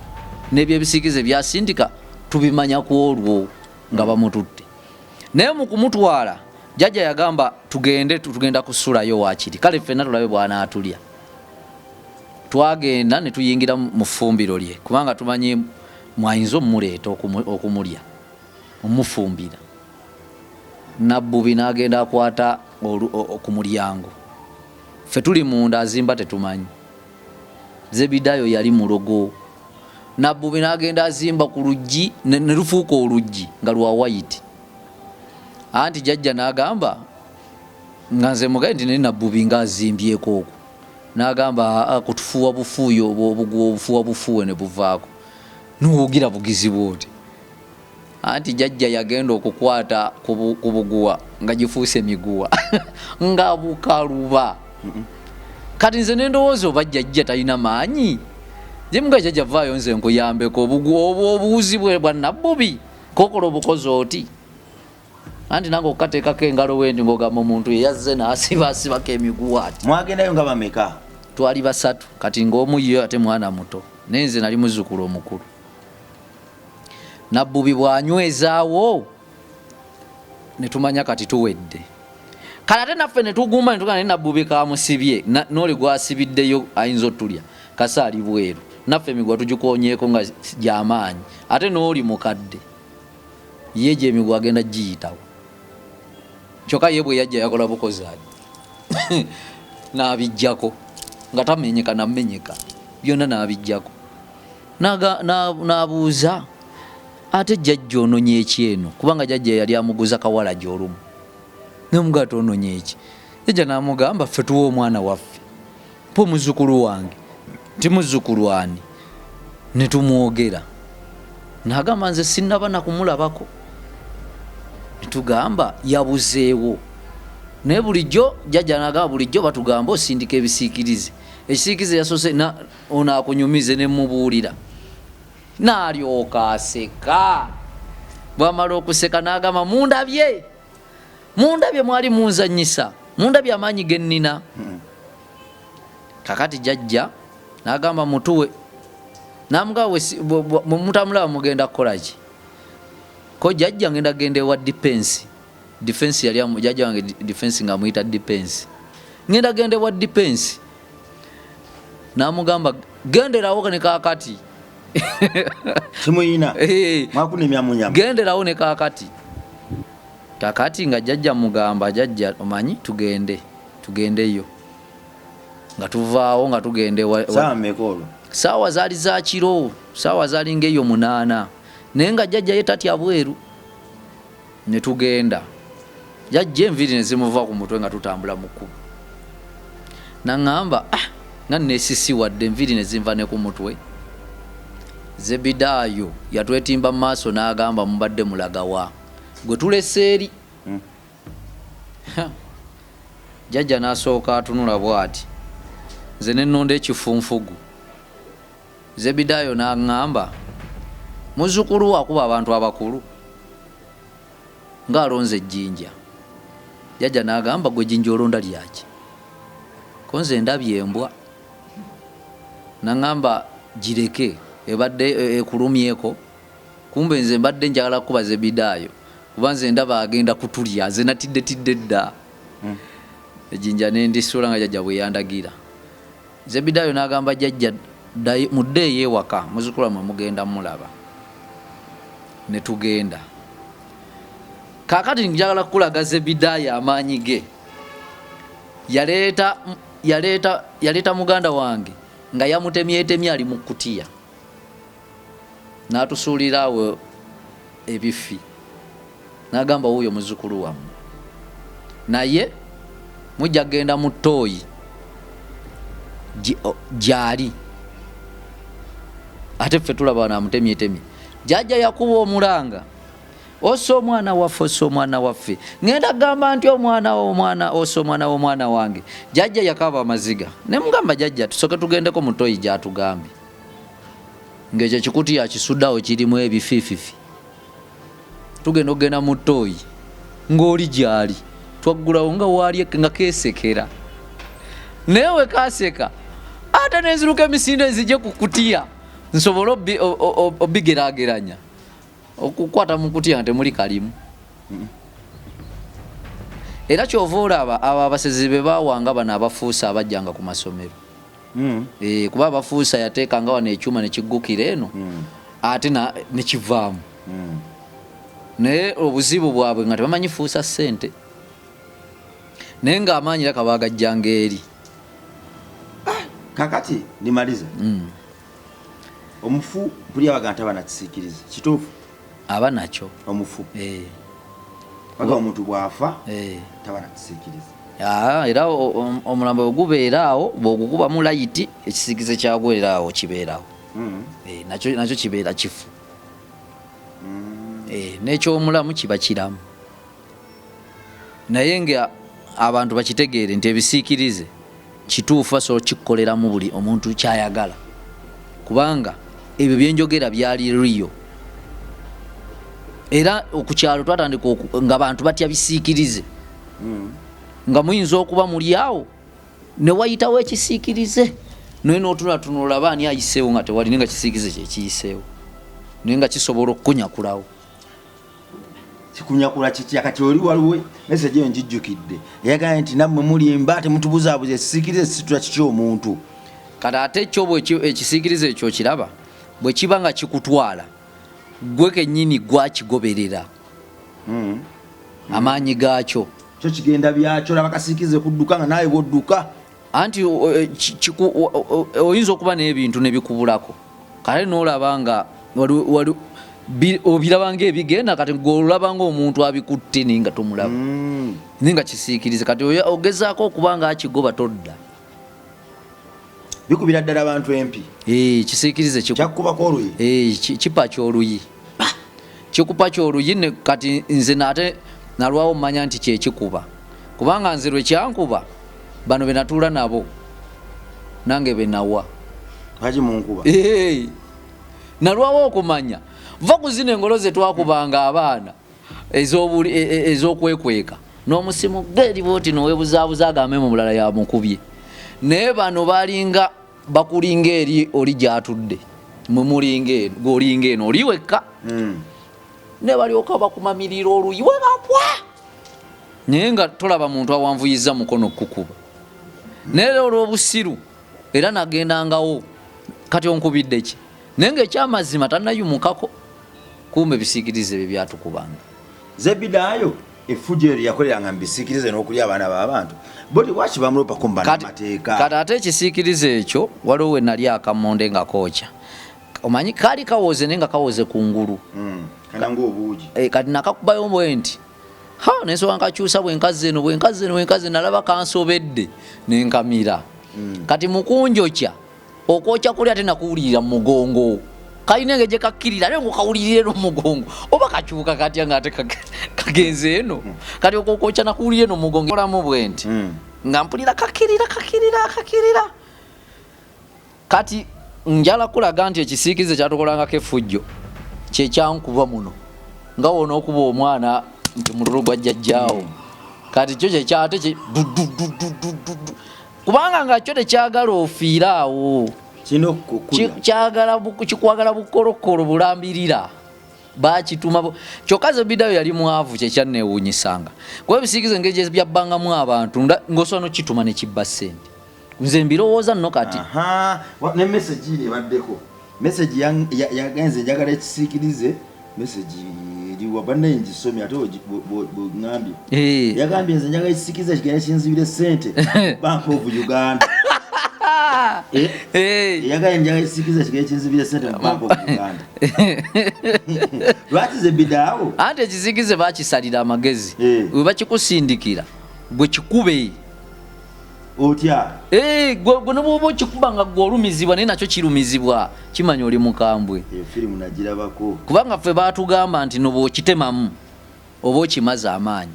N'ebyebisiikirize byasindika tubimanya ku olwo nga bamututte. Naye mu kumutwala jjajja yagamba tugende, tugenda kusulayo waakiri. Kale ffenna tulabe bw'anaatulya. Twagenda ne tuyingira mu ffumbiro lye kubanga tumanyi mwayinza omuleeta okumulya, omufumbira. Nabbubi n'agenda akwata ku mulyango. Ffe tuli munda azimba tetumanyi. Zebidaayo yali mulogo. Nabbubi n'agenda azimba ku luggi ne lufuuka oluggi nga lwa white. Anti jjajja n'agamba nga nze mugaye nti naye Nabbubi ng'azimbyeko okwo. N'agamba, kutufuuwa bufuuyi obwo obuguwa obufuuwa bufuuwe ne buvaako. N'owogira bugizi bw'oti. Anti jjajja yagenda okukwata ku buguwa nga gifuuse miguwa. Nga bukaluba. Kati nze ne ndowooza oba jjajja talina maanyi. Nze mugaye jjajja vaayo nze nkuyambeko obuguwa obwo obuwuzi bwe bwa Nabbubi. Kokola obukozi oti. Anti nange okukateekako engalo wendi ng'ogamba omuntu ye yazze n'asiba asibako emiguwa ati. Mwagendayo nga bameka? Twali basatu kati ng'omu ye ate mwana muto naye nze nali muzzukulu omukulu. Nabbubi bw'anywezaawo ne tumanya kati tuwedde. Kale ate naffe ne tuguma ne tugamba naye Nabbubi kamusibye n'oli gw'asibiddeyo ayinza otulya kasa ali bweru. Naffe emiguwa tugikoonyeeko nga gy'amaanyi ate n'oli mukadde. Ye gye emiguwa agenda giyitawo. Kyokka ye bwe yajja yakola bukozi ati. N'abiggyako nga tamenyeka namenyeka byonna n'abiggyako. N'abuuza ate jjajja ononye eki eno kubanga jjajja yali amuguza kawalagi olumu. N'amugamba ati ononye eki. Jjajja n'amugamba ffe tuwe omwana waffe. Mpa omuzzukulu wange. Nti muzzukulu ani? Ne tumwogera. Nagamba nze sinnaba nakumulabako. Netugamba yabuzeewo, naye bulijjo jjajja nagamba bulijjo batugamba osindika ebisiikirize. Ekisiikirize yasoose ono akunyumize nemubuulira, nalyoka aseka. Bwamala okuseka nagamba mundabye, mundabye, mwali munzanyisa, mundabye amaanyi gennina. Kakati jjajja nagamba mutuwe, namugamba bwemutamulaba mugenda kukolaki? Ko jjajja ngenda genda ewa Defense. Defense yali jjajja wange, Defense nga amuyita Defense. Ngenda genda ewa Defense. Namugamba genderawo ne kakati. Kimuyina mwakunemya munyama. Genderawo ne kakati. Kakati nga jjajja mugamba, jjajja omanyi tugende, tugendeyo. Nga tuvaawo nga tugende saawa zaali za kiro, saawa zaali ng'eyo 8, naye nga jjajja ye tatya bweru. Ne tugenda, jjajja enviiri ne zimuva ku mutwe nga tutambula mu kkubo. Naŋŋamba ah, nga neesisiwadde enviiri ne zinva ne ku mutwe. Zebidaayo yatwetimba mu maaso n'agamba mubadde mulagawa gwe tulese eri. Jjajja n'asooka atunula bw'ati, nze ne nnonda ekifunfugu. Zebidaayo n'aŋŋamba muzzukulu wo akuba abantu abakulu ng'alonze ejjinja. Jjajja n'agamba gwe ejjinja olonda lyaki? Ko nze ndabye embwa. N'aŋŋamba gireke ebadde ekulumyeko. Kumbe nze mbadde njagala kukuba Zebidaayo kuba nze ndaba agenda kutulya, nze natiddetidde dda. Ejjinja ne ndisuula nga jjajja bwe yandagira. Zebidaayo n'agamba jjajja muddeeyo ewaka muzzukulu wammwe mugenda mulaba. Ne tugenda. Kaakati njagala kukulaga Zebidaayo amaanyi ge. Yaleeta muganda wange nga yamutemyetemye ali mu kutiya. N'atusuulira awo ebifi. N'agamba wuuyo muzzukulu wammwe. Naye mujja kugenda mu ttooyi gy'ali. Ate ffe tulaba wano amutemyetemye. Jjajja yakuba omulanga. Ossa omwana waffe, ossa omwana waffe. Ngenda kugamba nti omwana wo, omwana, ossa omwana w'omwana wange. Jjajja yakaaba amaziga. Ne mugamba jjajja tusooke tugendeko mu ttooyi gy'atugambye. Ng'ekyo ekikutiya akisudde awo kirimu ebifiififi. Tugenda okugenda mu ttooyi ng'oli gy'ali. Twaggulawo nga waali nga keesekera. Naye we kaaseka ate ne nziruka emisinde nzije ku kutiya nsobole obigeraageranya. Okukwata mu kutiya nga temuli kalimu. Era ky'ova olaba abo abasezi be baawanga bano abafuusa abajjanga ku masomero. Kuba abafuusa yateekanga wano ekyuma ne kiggukira eno ate ne kivaamu. Naye obuzibu bwabwe nga tebamanyi fuusa ssente. Naye ng'amaanyi era kabaagajjanga eri. Kakati nimaliza. Omufu buli abaga nti aba nakisiikirize kituufu? Aba nakyo. Omufu. Baga omuntu bw'afa taba nakisiikirize. Era omulambo bwe gubeera awo bw'ogukubamu layiti ekisiikirize kyagwo era awo kibeerawo. Nakyo kibeera kifu. N'ekyomulamu kiba kiramu. Naye nga abantu bakitegeere nti ebisiikirize kituufu basobola okukkoleramu buli omuntu ky'ayagala. Kubanga ebyo bye njogera byali real. Era ku kyalo twatandika nga bantu batya bisiikirize. Nga muyinza okuba muli awo ne wayitawo ekisiikirize naye n'otunatunula olaba ani ayiseewo nga tewali, naye nga kisiikirize kye kiyiseewo, naye nga kisobola okukunyakulawo. Kikunyakula kitya? Kati oli waliwo message eyo ngijjukidde eyagambye nti nammwe mulimba temutubuzaabuza, ekisiikirize kisitula kitya omuntu? Kati ate kyo bwe ekisiikirize ekyo okiraba bwe kiba nga kikutwala gwe kennyini gwakigoberera. Amaanyi gaakyo. Kyo kigenda byakyo, laba kasiikirize kudduka nga naawe bw'odduka. Anti oyinza okuba n'ebintu ne bikubulako. Kale n'olaba nga obiraba ng'ebigenda, kati gw'olaba ng'omuntu abikutte naye nga tomulaba. Naye nga kisiikirize. Kati ogezaako okuba ng'akigoba todda. Bikubira ddala abantu empi. Kisiikirize Kyakukubako oluyi? Kipa ky'oluyi. Kikupa kyoluyi. Kati nze nate nalwawo mmanya nti kyekikuba, kubanga nze lwe kyankuba, bano be natuula nabo nange benawa. Lwaki munkuba? Hey, nalwawo okumanya va ku zino engolo zetwakubanga abaana ez'okwekweka n'omusimu geri bwoti nowebuzaabuza agambe mu mulala yamukubye. Naye bano balinga bakulinga eri oli gyatudde, mwe mulinga eno, gweolinga eno oli wekka. Ne balyoka bakumamirira oluyi webapwa, naye nga tolaba muntu awanvuyiza mukono kukuba. Naye era olw'obusiru era nagendangawo, kati onkubidde ki? Naye nga ekyamazima tanayumukako, kumbe ebisiikirize ebyo byatukubanga. Zebidaayo efujjo eryo yakoleranga mu bisiikirize n'okulya abaana b'abantu bo, lwaki bamulopako mu bannamateeka? Kati ate ekisiikirize ekyo, waliwo we nali akamonde nga kookya, omanyi kaali kawoze naye nga kawoze kungulu. Kana ng'obuugi. Kati nakakubayo bwe nti ha, nensobola nkakyusa bwenkazi eno, bwenkazi eno, bwenkazi, nalaba kansobedde nenkamira. Kati mukunjokya okwokya kuli ate nakuwulirira mu mugongo, kalina engeri gye kakkirira ate ngokawulirira eno mu mugongo, oba kakyuka katya nga ate kagenze eno. Kati okwo okwokya nakuwulira eno mu mugongo, olamu bwe nti nga mpulira kakirira, kakirira, kakirira. Kati njala kulaga nti ekisiikirize kyatukolangako effujjo kyekyankuba muno, nga wona okuba omwana nti mululu gwa jjajjaawo. Kati kyo kyekyate dudududududu, kubanga nga kyo tekyagala ofiire awo. Kirina okukulya. Kikwagala bukolokolo bulambirira bakituma kyokka Zebidayo yali mwavu, kyekyanneewuunyisanga, kuba ebisiikize engeri gye byabbangamu abantu, ng'osobola nokituma nekibba ssente. Nze mbirowooza nno kati. Aha, ne message iri ebaddeko message yagenze njagala ekisiikirize. Message eriwa bannaye? Ngisomye ate bweŋŋambye. Yagambye, nze njagala ekisiikirize kigende kinzibire ssente Bank of Uganda. Yagambye, njagala ekisiikirize kigende kinzibire ssente mu Bank of Uganda. Lwaki Zebidaawo? Anti ekisiikize bakisalira amagezi. We bakikusindikira gwe kikube. Otya? Gwe nobwoba okikuba nga gwe olumizibwa, naye nakyo kirumizibwa, kimanya oli mukambwe. Eyo firimu nagirabako. Kubanga ffe batugamba nti no bwokitemamu oba okimaze amaanyi,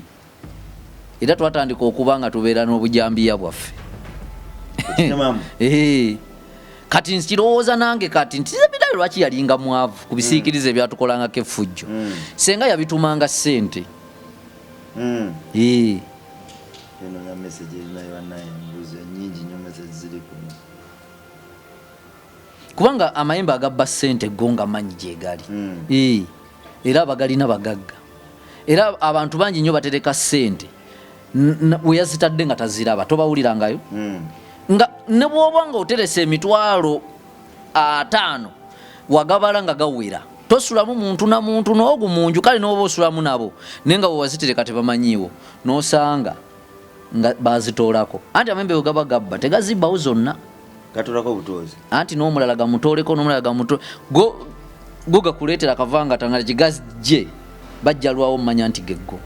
era twatandika okuba nga tubeera n'obujambiya bwaffe. Okitemamu? Kati nkirowooza nange kati nti Zebidayo lwaki yalinga mwavu ku bisiikirize ebyatukolangako effujjo? Senga yabitumanga ssente. Eno ya message erinayo bannaye embuuzi nyingi nnyo, message ziri kuno. Kubanga amayembe agabba ssente go nga manyi gyegali. Era abagalina bagagga, era abantu bangi nnyo batereka ssente we yazitadde nga taziraba, tobawulirangayo? Nga ne bw'oba nga oteresa 50,000 wagabala nga gawera, tosulamu muntu na muntu n'ogu munju. Kale n'oba osulamu nabo, naye nga wewazitereka tebamanyiiwo, n'osanga nga bazitoolako. Anti amayembe bwe gaba gabba tegazibbawo zonna. Gatolako obutuuzi. Anti n'omulala gamutooleko, n'omulala gamuto go go gakuleetera akavanga tangala gigajje bajja lwawo mmanya nti geggo,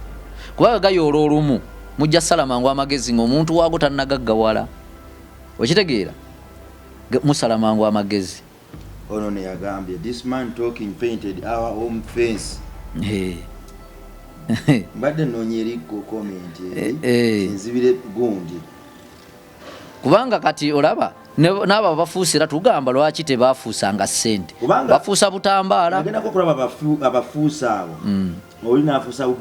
kuba gayoola olumu mujja sala mangu amagezi ng'omuntu waago tannagaggawala, okitegeera? Musala mangu amagezi. Ono ne yagambye, "This man talking painted our home fence." Mbadde noonya eriko comment eri nzibire gundi. Kubanga kati olaba n'abo abafuusa, era tugamba lwaki tebafuusanga ssente? Kubanga- Bafuusa butambaala. Nagendako okulaba abafuusa abo. Oli n'afuusa bu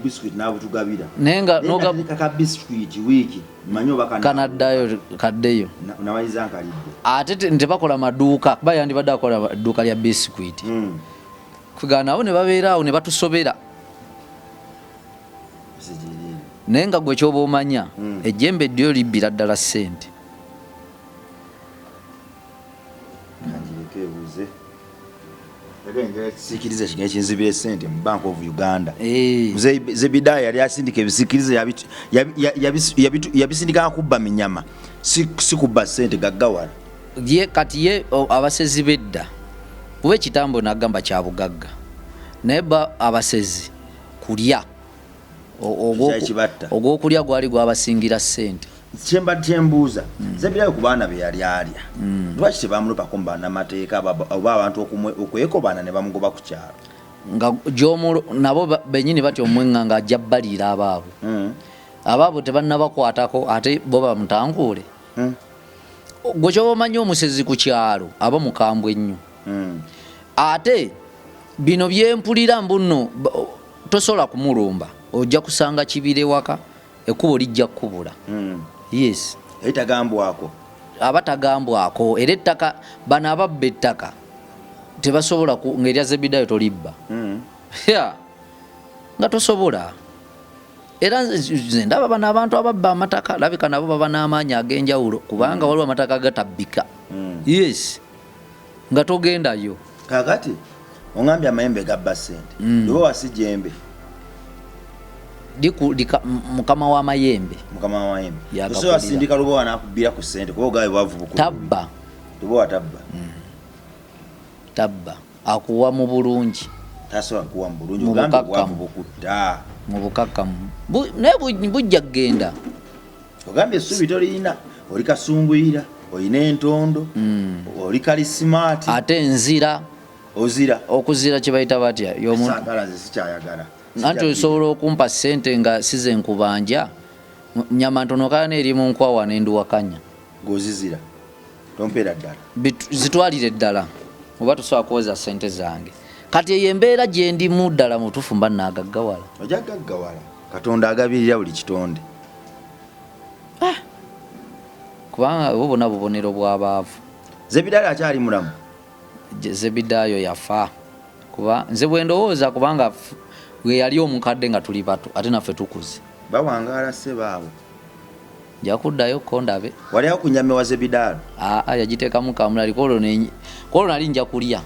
biscuit n'abutugabira. Naye nga Naye natereka ka biscuit wiiki manyi oba kanaddayo kaddeyo. Namaliza nkalidde. Ate tebakola maduuka, kuba yandibadde akola dduuka lya biscuit. Kugana nabo ne babeera awo ne batusobera. Message eri eyo. Naye nga gwe kyoba omanya, ejjembe ddyo libbira ddala ssente. Kanjireke ebuuze. Njagala ekisiikirize kigende kinzibira esente mu Bank of Uganda. Mzee Zebidaya yali asindika ebisiikirize yabisindika kubba minyama, si kubba sente gaggawala. Ye kati ye abasezi b'edda, kuba ekitambo nagamba kya bugagga, naye ba abasezi kulya Kyali kibatta. Ogw'okulya gwali gwabasingira ssente. Kyemba kyembuuza, Zebidaya ku baana be yali alya, lwaki tebamulopako mu bannamateeka oba abantu okwekobaana ne bamugoba ku kyalo? Nga nabo benyini batya omwenga nga ajja baliira abaabwe. Abaabwe tebannabakwatako, ate bo bamutankuule. Gwe kyoba omanyi, omusezi ku kyalo aba mukambwe nnyo. Ate bino byempulira mbuno, tosobola kumulumba, ojja kusanga kibira ewaka, ekkubo lijja kkubula. Yes. Eri tagambwako. Aba tagambwako, era ettaka, bano ababba ettaka tebasobola ng'erya Zebidayo tolibba. Yeah. Nga tosobola. Era nze ndaba bano abantu ababba amataka, labika nabo baba n'amaanyi ag'enjawulo, kubanga waliwo amataka agatabbika. Yes, nga togendayo. Kakati oŋambye amayembe gabba sente. Luba wasi jembe. Mukama w'amayembe. Mukama w'amayembe. Yagakulira. Osobola sindika Lubowa n'akubbira ku sente, kuba ogabe bwavu bukulu. Tabba. Lubowa tabba. Tabba, akuwa mu bulungi. Tasobola kuwa mu bulungi. Mu ogambye bukakkamu. Bwavu bukutta. Mu bukakkamu. Naye bujja kugenda. Ogambye essuubi tolirina, oli kasunguyira, olina entondo, oli kalisimaati. Ate nzira. Ozira. Okuzira kye bayita batya? Saagala, nze sikyayagala. Anti osobola okumpa ssente nga size nkubanja, nyama ntono kayana eri mu nkwawa nenduwakanya. Ng'ozizira tompeera ddala. Zitwalire ddala, oba tosobola kwoza ssente zange. Kati eyo embeera gye ndimu ddala mutuufu mba naagaggawala. Ojja gaggawala, Katonda agabirira buli kitonde. Kubanga obwo bwonna bubonero bw'abaavu. Zebidayo akyali mulamu? Zebidayo yafa, kuba nze bwe ndowooza, kubanga bwe yali omukadde nga tuli bato, ate naffe tukuze. Bawangaala ssebaabo. Nja kuddayo ko ndabe. Wali awo ku nyama wa Zebidayo? Aa, yagiteekamu kamulali kwolwo, kwolwo nali nja kulya.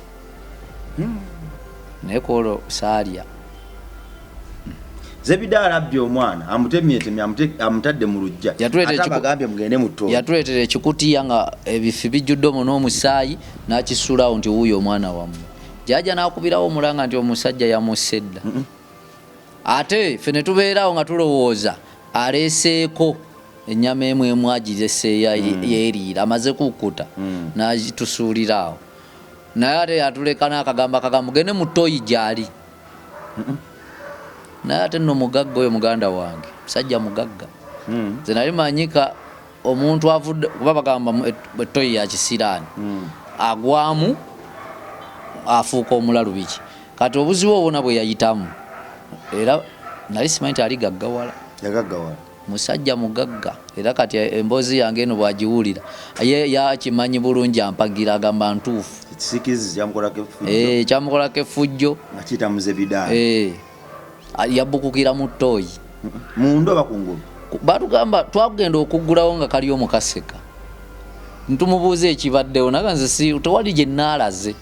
Naye kwolwo saalya. Zebidayo abbye omwana, amutemyetemye, amutadde mu luggya. Yatuleetera ate abagambye mugende mu ttooyi. Yatuleetera ekikutiya nga ebifi bijjudde omwo n'omusaayi, n'akisuulawo nti wuuyo omwana wammwe. Jjajja n'akubirawo omulanga nti omusajja yamusse dda. Ate ffe ne tubeerawo nga tulowooza aleeseeko ennyama emu emu agireseeyo yeeriira amaze kukkuta, n'agitusuulira awo. Naye ate yatuleka n'akagambo akagambo, mugende mu ttooyi gy'ali. Naye ate nno mugagga oyo muganda wange, musajja mugagga. Nze nali manyika omuntu avudde, kuba bagamba ettoyi ya kisiraani, agwamu afuuka omulalu biki. Kati obuzibu obwona bwe yayitamu, era nali simanyi nti ali gaggawala. Yagaggawala. Musajja mugagga, era kati emboozi yange eno bw'agiwulira ye yakimanyi bulungi, ampagira, agamba ntuufu. Ekisiikirizi kyamukolako effujjo. Kyamukolako effujjo. Nga kiyita mu Zebidayo. Yabukukira mu ttooyi. Munda oba kungulu? Batugamba twagenda okuggulawo nga kali omukaseka. Ntumubuuza ekibaddewo, naga nze si tewali gye naalaze.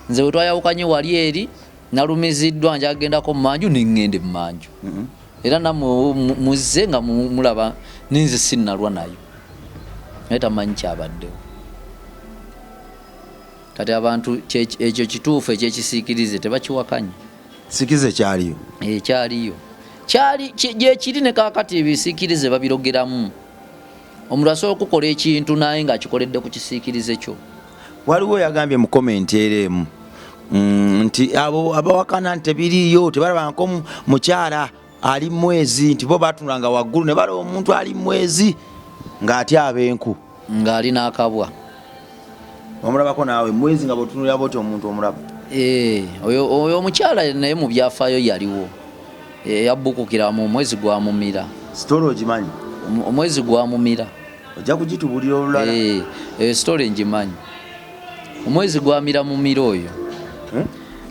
Nze bwe twayawukanye wali eri nalumiziddwa, njagendako mu manju, ne ŋŋenda emmanju. Era nammwe muzze nga mulaba ninze sinnalwa nayo. Naye tamanyi kyabaddewo. Kati abantu ekyo kituufu ekyekisiikirize tebakiwakanya. Sikize kyaliyo? Kyaliyo. Kyali, gye kiri ne kaakati ebisiikirize babirogeramu. Omuntu asobola okukola ekintu naye ng'akikoledde ku kisiikirize kyo. Waliwo yagambye mu comment era emu, nti abo abawakana nti tebiriiyo, tebalabangako mukyala ali mwezi, nti bo batunulanga waggulu ne balaba omuntu ali mwezi ng'atya ab'enku. Ng'ali n'akabwa. Omulabako naawe mwezi nga bw'otunulira bw'oti omuntu omulaba? Oyo omukyala naye mu byafaayo yaliwo. Yabbukukira mu mwezi gwamumira. Story ogimanyi? Omwezi gwamumira. Ojja kugitubulira olulala. Story ngimanyi. Omwezi gwamira mumira oyo.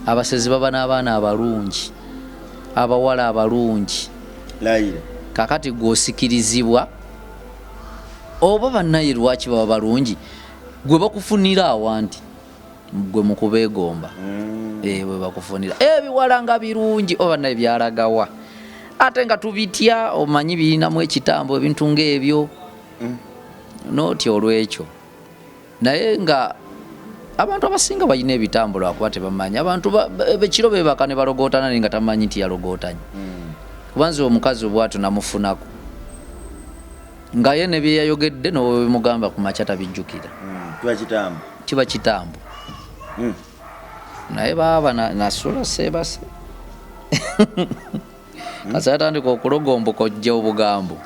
Abasezi baba n'abaana abalungi, abawala abalungi. Layira. Kakati gw'osikirizibwa oba bannaye lwaki baba balungi? Gwe bakufunira awanti gwe mu kubeegomba. Bwe bakufunira ebiwala nga birungi oba bannaye byalagawa, ate nga tubitya, omanyi birinamu ekitambo ebintu ng'ebyo. Nootya olw'ekyo. Naye nga abantu abasinga balina ebitambo lwakuba tebamanyi. Abantu ekiro beebaka ne balogootana naye nga tamanyi nti yalogootanye. Kuba nze omukazi bw'atyo namufunako nga ye ne bye yayogedde n'obimugamba ku makya tabijjukira. Kiba kitambo. Kiba kitambo. Naye baaba nasula seebase. Kasa yatandika okulogomboka ojja obugambo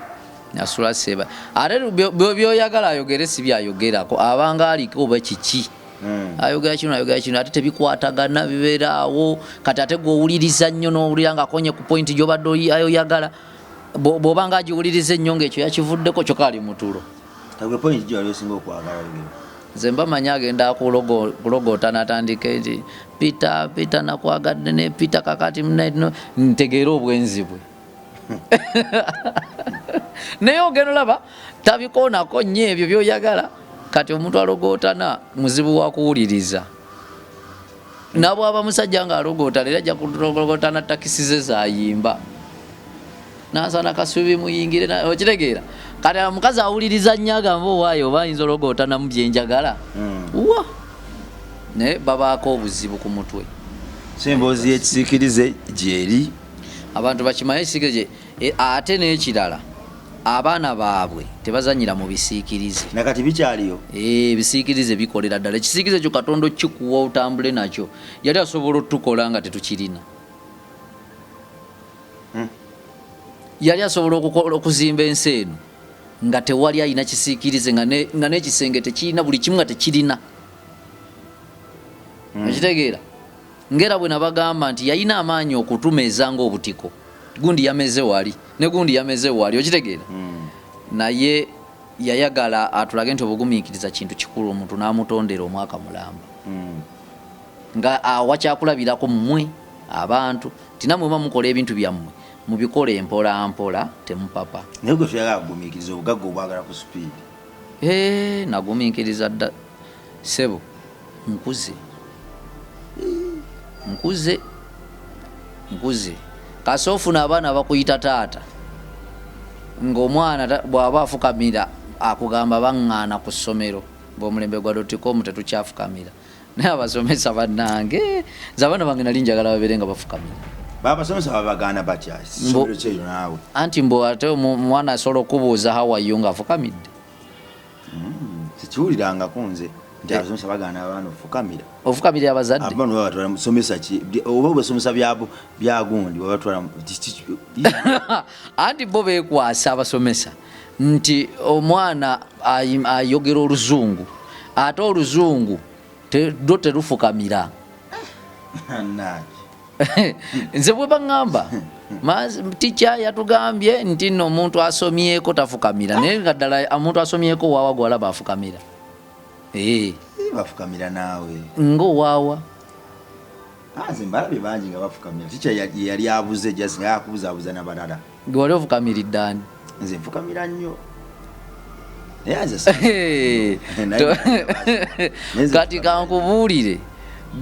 nasula seba, ate byoyagala ayogere si byayogerako, abanga aliko oba kiki. Ayogera kino, ayogera kino, ate tebikwatagana, bibeeraawo. Kati ate gwowuliriza nnyo n'owulira nga akonye ku point gyobadde oyagala. Bw'oba nga agiwuliriza ennyo ngaekyo yakivuddeko, kyokka ali mutulo. Gwe point gyewali osinga okwagala, Lugero? Nze mba manyi agenda kulogoota n'atandika nti Peter, Peter, nakwagadde ne Peter, kakati no, ntegeere obwenzi bwe. Naye ogenda olaba tabikoonako nnyo ebyo byoyagala. Kati omuntu alogootana muzibu wa kuwuliriza, nabwaba musajja ng'alogootana era ajja kulogootana takisi ze zayimba nansana kasubi muyingire okitegeera. Kati omukazi awuliriza nnyo agamba owaayo oba ayinza ologootanamu byenjagala. Wa naye babaako obuzibu ku mutwe. So emboozi y'ekisiikirize gyeri. Abantu bakimanye ekisiikirize ate n'ekirala, abaana baabwe tebazanyira mu bisiikirize. Nakati bikyaliyo? Ebisiikirize bikolera ddala. Ekisiikirize ekyo Katonda okikuwa otambule nakyo, yali asobola otukola nga tetukirina. Yali asobola okuzimba ensi eno nga tewali alina kisiikirize, nga n'ekisenge tekirina, buli kimu nga tekirina. Okitegeera? Ngera bwe nabagamba nti yalina amaanyi okutumeeza ng'obutiko, gundi yameze wali ne gundi yameze wali, okitegeera? Naye yayagala atulage nti obugumiikiriza kintu kikulu, omuntu n'amutondera omwaka mulamba nga awa kyakulabirako mmwe abantu nti nammwe muba mukola ebintu byammwe, mubikole mpola mpola, temupapa. Naye gwe toyagala kugumiikiriza, obugagga obwagala ku speed. Nagumiikiriza dda ssebo, nkuze, nkuze, nkuze. Kasi ofuna abaana bakuyita taata, ng'omwana bw'aba afukamira akugamba baŋŋaana ku ssomero bw'omulembe gwa dotcom tetukyafukamira. Naye abasomesa bannange, nze abaana bange nali njagala babeere nga bafukamira. Babasomesa babagaana batya somero kyeyo naawe? Anti mbu ate omwana asobola okubuuza "How are you?" ng'afukamidde. Sikiwulirangako nze nti abasomesa bagaana abaana ofukamira. Ofukamirira abazadde. Abaana babatwala musomesa ki oba basomesa byagundi babatwala Anti bo beekwasa abasomesa nti omwana ayogera oluzungu, ate oluzungu lwo terufukamira. Nze bwe baŋŋamba, "Teacher yatugambye nti nno omuntu asomyeko tafukamira," naye nga ddala omuntu asomyeko waawa gwalaba afukamira? Bafukamira naawe. Ngaowaawa. Nze mbalabye bangi nga bafukamira. Teacher yali abuze just nga yakubuzaabuza nabalala. Gwe wali ofukamiridde ani? Nze nfukamira nnyo, naye nze Kati kankubuulire,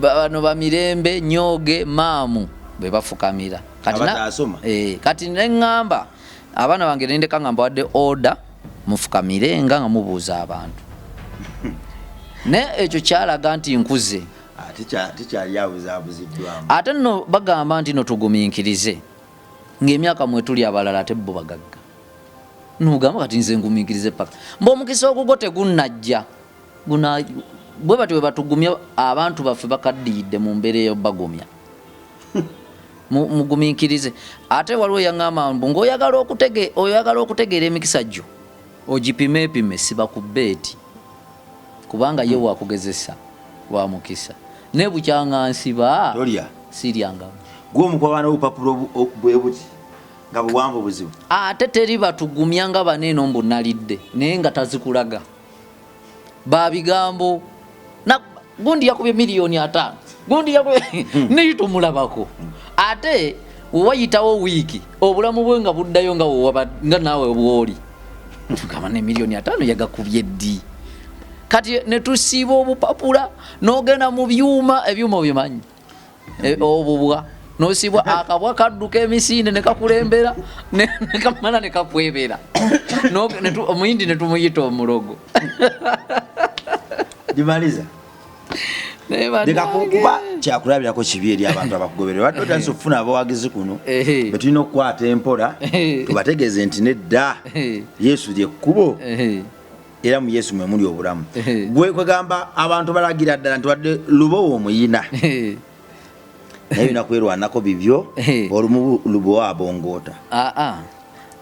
bano bamirembe nyoge maamu bwe bafukamira. Kati Abataasoma. Kati neŋŋamba abaana bange nendeka nga mbawadde order, mufukamire nga mubuuza abantu, naye ekyo kyalaga nti nkuze. Teacher yali abuzaabuziddwamu. Ate nno bagamba nti no tugumiikirize ng'emyaka mwetuli abalala ate bo bagagga, nugamba kati nze ngumiikirize paka mbe omukisa ogugwo tegunnajja. Guna bwe batyo bwe batugumya abantu baffe bakaddiyidde mu mbeera eyo bagumya. Mugumiikirize. Ate waliwo yaŋŋamba mbu ng'oyagala oyagala okutegeera emikisa gyo ogipimeepime, siba ku beeti, kubanga ye wakugezesa wa mukisa, naye bukyanga nsiba Tolya. Siryangamu. Gwe omukwabana obupapula bwe buti nga buwanvu buzibu. Ate teri batugumya nga baneeno mbu nalidde, naye nga tazikulaga babigambo na gundi yakubye 5 miliyoni, gundi yakubye, naye tomulabako. Ate wewayitawo wiiki obulamu bwe nga buddayo nga nga naawe bwoli, tugamba ne 5 miliyoni yagakubye ddi? Kati netusiiba obupapula n'ogenda mu byuma, ebyuma obimanyi, obubwa nosibwa akabwa kadduka emisinde nekakulembera nekamala nekakwebera. Omuyindi netumuyita omulogo. Dimaliza. Naye leka bannange. Kuba kyakulabirako kibi eri abantu abakugoberera. Badde otandise okufuna abawagizi kuno betulina okukwata empola tubategeeze nti nedda, Yesu lyekkubo era mu Yesu mwe muli obulamu. Gwe kwegamba abantu balagira ddala nti wadde Lubowa omuyina. Naye olina kwerwanako bibyo. Olumu Lubowa abongoota. Aa.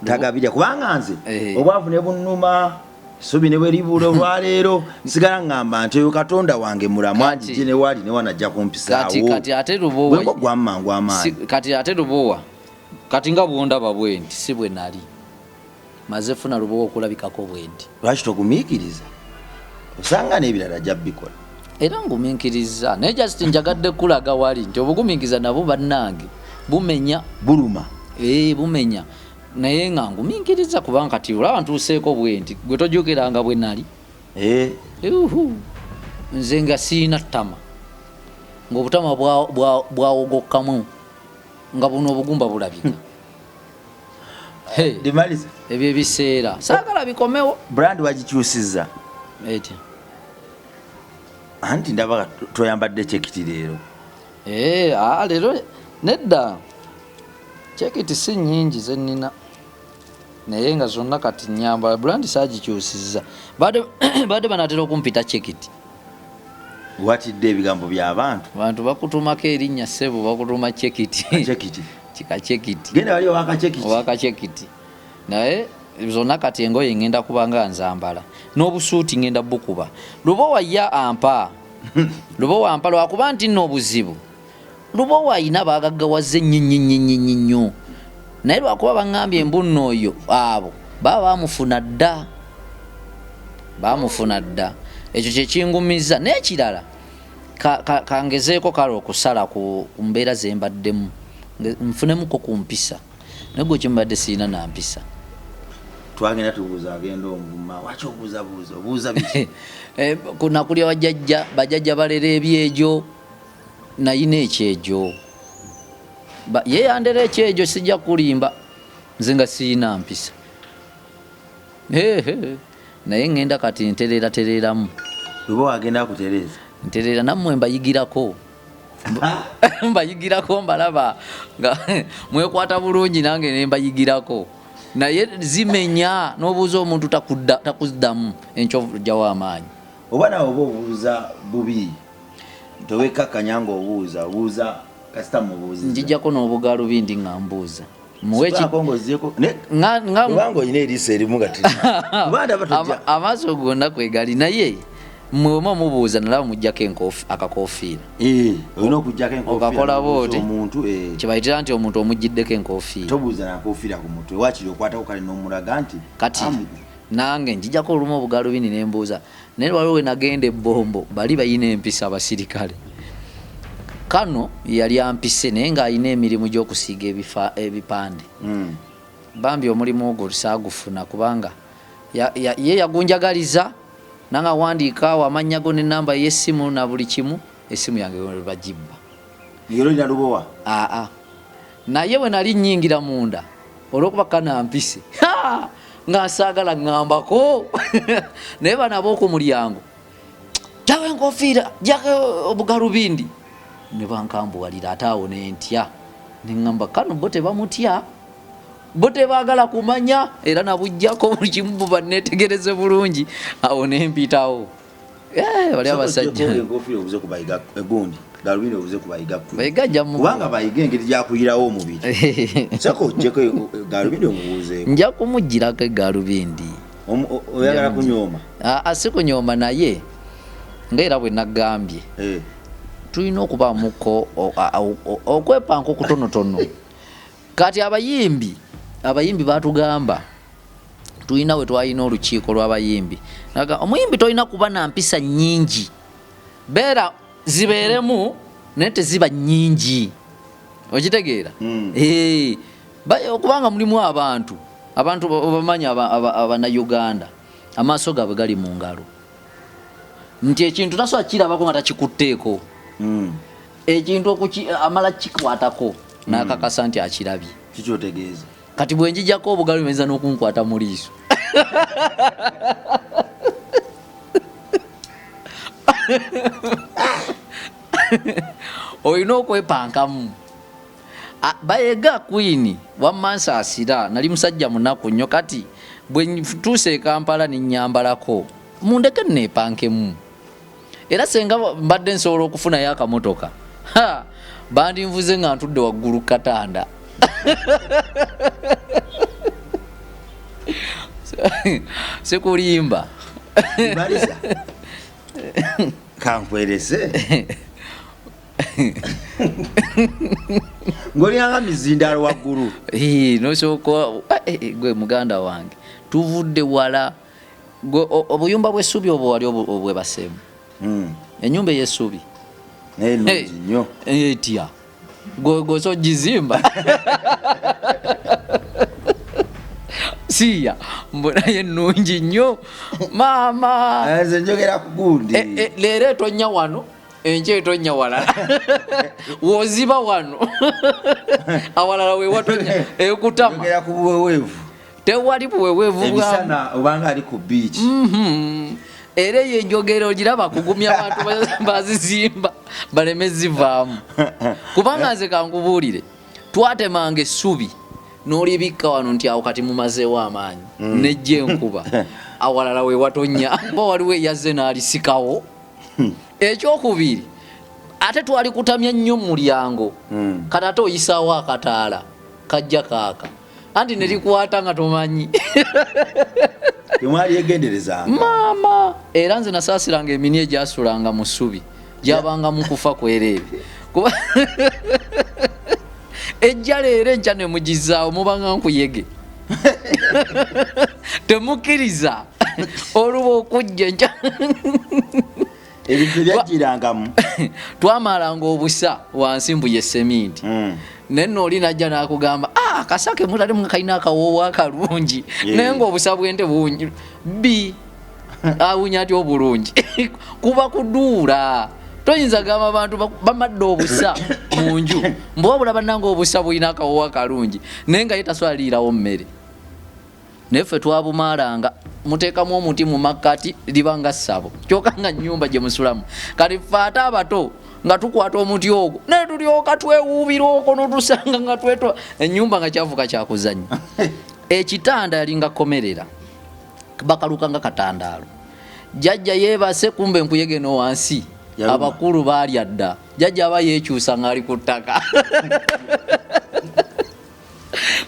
Tagabirya kubanga nze obwavu ne bunnuma, essubi ne bwe libula olwaleero nsigala ŋŋamba nti oyo Katonda wange mulamu, anjije ne waali ne wano ajja kumpisaawo. Kati ate Lubowa Bwe gwa mangu amaanyi. Kati ate Lubowa kati nga bwondaba bwe nti si bwe nali maze funa Lubowa okulabikako bwe nti. Lwaki togumiikiriza? Osanga n'ebirala ajja bikola. Era ngumiikiriza naye just njagadde kulaga wali nti obugumiikiriza nabwo bannange bumenya. Buluma. Bumenya naye nga ngumiikiriza kubanga kati olaba ntuuseeko bwe nti gwe tojjukiranga bwe nali. Uhu. Nze nga sirina ttama, ng'obutama bwawogokkamu nga buno obugumba bulabika. Hey. Dimaliza. Ebyo ebiseera saagala bikomewo. Brand wagikyusizza. Etya? Anti ndaba toyambadde kyekiti leero. Leero nedda. Kyekiti si nnyingi ze nnina, naye nga zonna kati nnyambala. Brand saagikyusizza. Badde banaatera okumpita kyekiti. Watidde ebigambo by'abantu. Abantu bakutumako erinnya ssebo, bakutuma kyekiti. Kyekiti. Kika kyekiti. Genda wali owaka kyekiti. Owaka kyekiti. Naye zonna kati engoye ngenda kuba nga nzambala. N'obusuuti ngenda bukuba. Lubowa ye ampa. Lubowa ampa lwakuba nti nno obuzibu. Lubowa ayina baagaggawaze nnyo nnyo nnyo nnyo nnyo nnyo. Naye lwakuba baŋŋambye mbu nno oyo abo baba baamufuna dda. Baamufuna dda. Ekyo kye kingumiza. N'ekirala, kangezeeko kale okusala ku mbeera ze mbaddemu. Nfunemuko ku mpisa. Naye gwe kimbadde sirina na mpisa. Twagenda tubuuza agenda omuvuma, waki obuuzabuuza, obuuza biki? Nakulya bajjajja, bajjajja balera ebyejo, nayina ekyejo. Ye yandera ekyejo, sijja kulimba. Nze nga sirina mpisa. Hehe. Naye ngenda kati ntereera tereeramu. Luba wagenda kutereeza. Ntereera nammwe mbayigirako. Mbayigirako mbalaba nga mwekwata bulungi nange ne mbayigirako. Naye zimenya n'obuuza omuntu takuddamu enkovu ojjawo amaanyi. Oba nawe oba obuuza bubi. Towekkakkanya ng'obuuza, obuuza kasita mubuuziza. Njijjako n'obugalubindi nga mbuuza. Muwe ki- Sibaako ng'ozzeeko, ne- Nga- nga- Kubanga olina eriiso erimu nga teri. Kuba ndaba tojja. Amaaso gonna kwe gali, naye mmwe bwe mubuuza nalaba muggyako akakoofiira. Olina okuggyako enkofiira Okakola n'obuuza bw'oti. omuntu. Kibayitira nti omuntu omuggiddeko enkofiira. Tobuuza na nkofiira ku mutwe, waakiri okwatako kale n'omulaga nti, Kati, amu. nange njijjako olumu obugalubindi ne mbuuza. Naye waliwo we nagenda e Bombo, bali balina empisa abasirikale. Kano yali ampise naye ng'alina emirimu gy'okusiiga ebipande. Bambi omulimu ogwo saagufuna kubanga ye yagunjagaliza nanga awandiika awo amannya go n'ennamba y'essimu na buli kimu, essimu yange bagibba. Ng'era olina Lubowa? Aa. Naye bwe nali nnyingira munda olw'okuba kano ampise, ha! Nga nsaagala ŋŋambako. Naye bano ab'oku mulyango, jjawo enkofiira, jjako obugalubindi. Ne bankambuwalira ate awo ne ntya. Ne ŋŋamba kano bo tebamutya, bo tebaagala kumanya, era nabuggyako buli kimu bo banneetegereze bulungi. Awo ne mpitawo. Bali Soko abasajja. ojjeko enkofiira obuze ku bayiga egundi, galubindi obuze ku bayiga kwe. Bayiga ajja mu- Kubanga bayiga engeri gy'akuyirawo omubiri. Soko ojjeko galubindi omubuuzeeko. Nja kumuggyirako egalubindi. Oyagala kunyooma? Aa, si kunyooma naye ng'era bwe nagambye. Tulina okubaamuko okwepanka okutonotono. Kati abayimbi batugamba tulina we twalina olukiiko lw'abayimbi. Naga, omuyimbi tolina kuba na mpisa nnyingi, beera zibeeremu naye teziba nnyingi. Okitegeera? Okubanga mulimu abantu obamanyi Abannayuganda, amaaso gaabwe gali mu ngalo. Nti ekintu tasobola kirabako nga takikutteeko. Ekintu amala kikwatako n'akakasa nti akirabye. Kikyotegeeza? Kati bwe njijjako obugalu buyinza n'okunkwata mu liiso. Olina okwepankamu. Bayega Queen wamma nsaasira, nali musajja munaku nnyo, kati bwe ntuuse e Kampala ne nnyambalako, mundeke nneepankemu. Era senga mbadde nsobola okufunayo akamotoka. Ha! Bandinvuze nga ntudde waggulu katanda. Sikulimba. Baliza. Kankwerese. Ng'olinanga mizindaalo waggulu. Nosooka gwe muganda wange tuvudde wala. Obuyumba bw'essubi obwo wali obwebaseemu. Ennyumba ey'essubi. Naye nnungi nnyo. Etya? Gwe ogizimba. Siya, mbona ye nnungi nnyo. Maama. Nze njogera ku gundi. Leero etonnya wano, enkya etonnya walala. W'oziba wano. Awalala we watonya ekutama. Njogera ku buweweevu. Tewali buweweevu bwa Ebisana obanga ali ku beach. Era eyo enjogera ogiraba kugumya abantu bazizimba baleme zivaamu. Kubanga nze kankubuulire, twatemanga essubi n'olibikka wano nti awo kati mumazeewo amaanyi. Nejja enkuba awalala we watonya. Oba waliwo eyazze n'alisikawo. Ekyokubiri, ate twali kutamya nnyo mu mulyango. Kati ate oyisaawo akataala kajja kaaka. Anti ne likwata nga tomanyi. Temwali yegenderezanga. Maama, era nze nasaasiranga emini egyasulanga mu ssubi, gyabanga mu kufa kwereere. Kuba ejja leero enkya ne mugizaawo mubanga nkuyege. Temukkiriza oluba okujja enkya. Ebintu byajjirangamu. Twamalanga obusa wansi mbu ye seminti. Naye nno oli n'ajja n'akugamba, akasa ke mutali mu kalina akawoowo akalungi. Naye ng'obusa bw'ente buwunyi bbi awunya atya obulungi. Kuba kuduula. Toyinza gamba abantu bamadde obusa mu nju. Mbu wabula bannange obusa bulina akawoowo akalungi. Naye nga ye taswalirawo mmere. Naye ffe twabumaalanga, muteekamu omuti mu makkati liba nga ssabo. Kyokka nga nnyumba gye musulamu. Kati ffe ate abato nga tukwata omuti ogwo naye tulyoka twewuubira okwo n'otusanga nga twetwa ennyumba nga kyafuuka kyakuzannya. Ekitanda yalinga komerera, bakaluka nga katandaalo. Jjajja yeebase kumbe enkuyege eno wansi. Yaluma. Abakulu baalya dda. Jjajja aba yeekyusa ng'ali ku ttaka.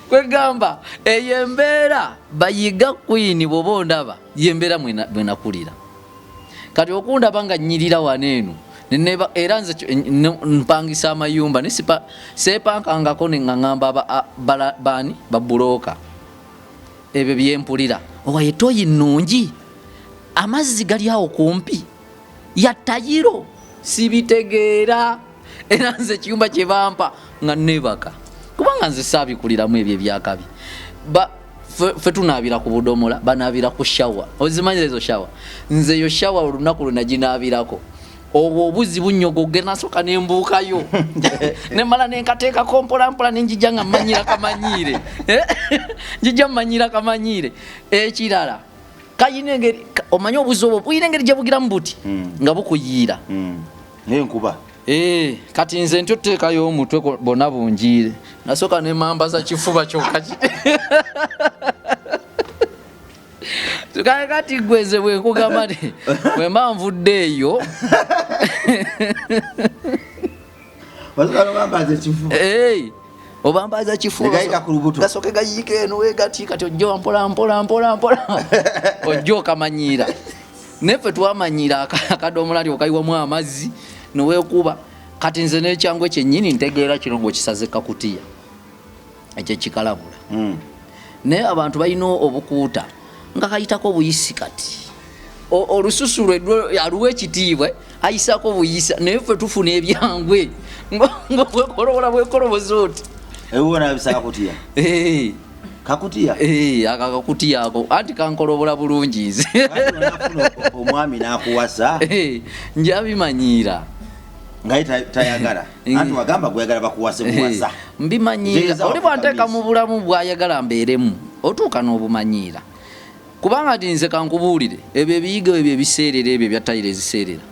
Kwegamba eyo embeera bayiga Queen bw'oba ondaba y'embeera mwe nakulira. Kati okundaba nga nnyirira wano eno, era nze mpangisa amayumba, ne seepankangako ne nga ŋŋamba baani babulooka. Ebyo bye mpulira. Owaye toyi nnungi, amazzi gali awo kumpi, ya tayiro, sibitegeera. Era nze ekiyumba kye bampa nga neebaka, kubanga nze saabikuliramu ebyo ebyakabi. Ffe tunaabira ku budomola, banaabira ku shawa. Ozimanyi ezo shawa? Nze yo shawa olunaku lwe naginaabirako. Obwo obuzi bunnyogoge, nasooka ne mbuukayo. Ne mmala ne nkateekako mpola mpola ne njija nga mmanyira kamanyiire. Njija mmanyira kamanyiire. Ekirala, kayina engeri, omanyi obuzi obwo bulina engeri gye bugiramu buti, nga bukuyiira. N'enkuba. Kati nze ntyo tteekayo omutwe bonna bunjiire. Nasooka ne mambaza kifuba kyokka ki. Kati gwe nze bwe nkugamba nti bwe mba nvudde eyo. Wasooka n'obambaza ekifuba. Obambaza kifuba. Ne gayita ku lubuto. Gasooke gayiike eno we gati, kati ojja mpola, mpola, mpola, mpola. Ojja okamanyiira. Naye ffe twamanyiira akadomola nti okayiwamu amazzi ne weekuba. Kati nze n'ekyangwe kyennyini ntegeera kino ng'okisaze kakutiya. Ekyo ekikalabula. Naye abantu balina obukuuta nga kayitako buyisi kati. Olususu lwe lwo aluwa ekitiibwa, ayisako buyisa, naye ffe tufuna ebyangwe. Nga bwekolobola bwekoloboza oti. Ewuwo nabisa kakutiya. Kakutiya? Ako akakutiya ako, anti kankolobola bulungi nze. Kati onafuna omwami n'akuwasa? Njabimanyiira. Nga ye tayagala. Anti wagamba gweyagala bakuwase buwasa. Mbimanyiira. Ntegeeza Oli bw'anteeka wafukamisa. mu bulamu bw'ayagala mbeeremu, otuuka n'obumanyiira. Kubanga nti nze kankubuulire, ebyo ebiyigo ebyo ebiseerera ebyo ebya tayiro eziseerera,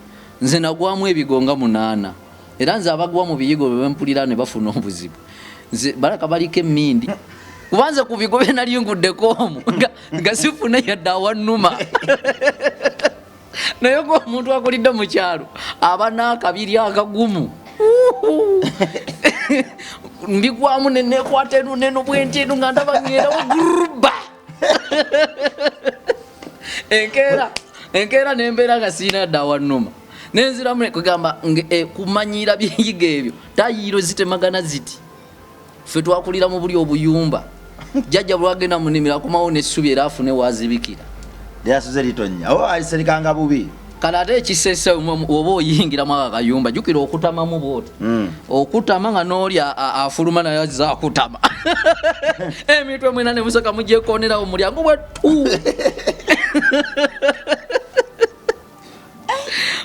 nze nagwamu ebigo nga 8. Era nze abagwa mu biyigo bwe bempulira ne bafuna obuzibu. Nze balaka baliko emmindi. Kuba nze ku bigo bye nali nguddeko omwo, nga sifuna yadde awannuma. Naye ng'omuntu akulidde mu kyalo aba n'akabiri akagumu. Mbigwamu nenekwata eno neno bwenti eno nga ndaba ngenda guruba enkeera enkeera nembeera nga sirina dda wannuma nenziramu kugamba kumanyira byeyiga ebyo tayiiro zitemagana ziti. Ffe twakulira mu buli obuyumba, jjajja bwagenda munimiro akomawo nessubi era afune wazibikira. Lyasuze litonnya o aliserikanga bubi. Kale ate ekisese oba oyingiramu ako akayumba, jjukira okutamamu bwoti. Okutama nga n'oli afuluma naye azze akutama, emitwe mwena ne musooka mugyekoonerawo mulyango bwetu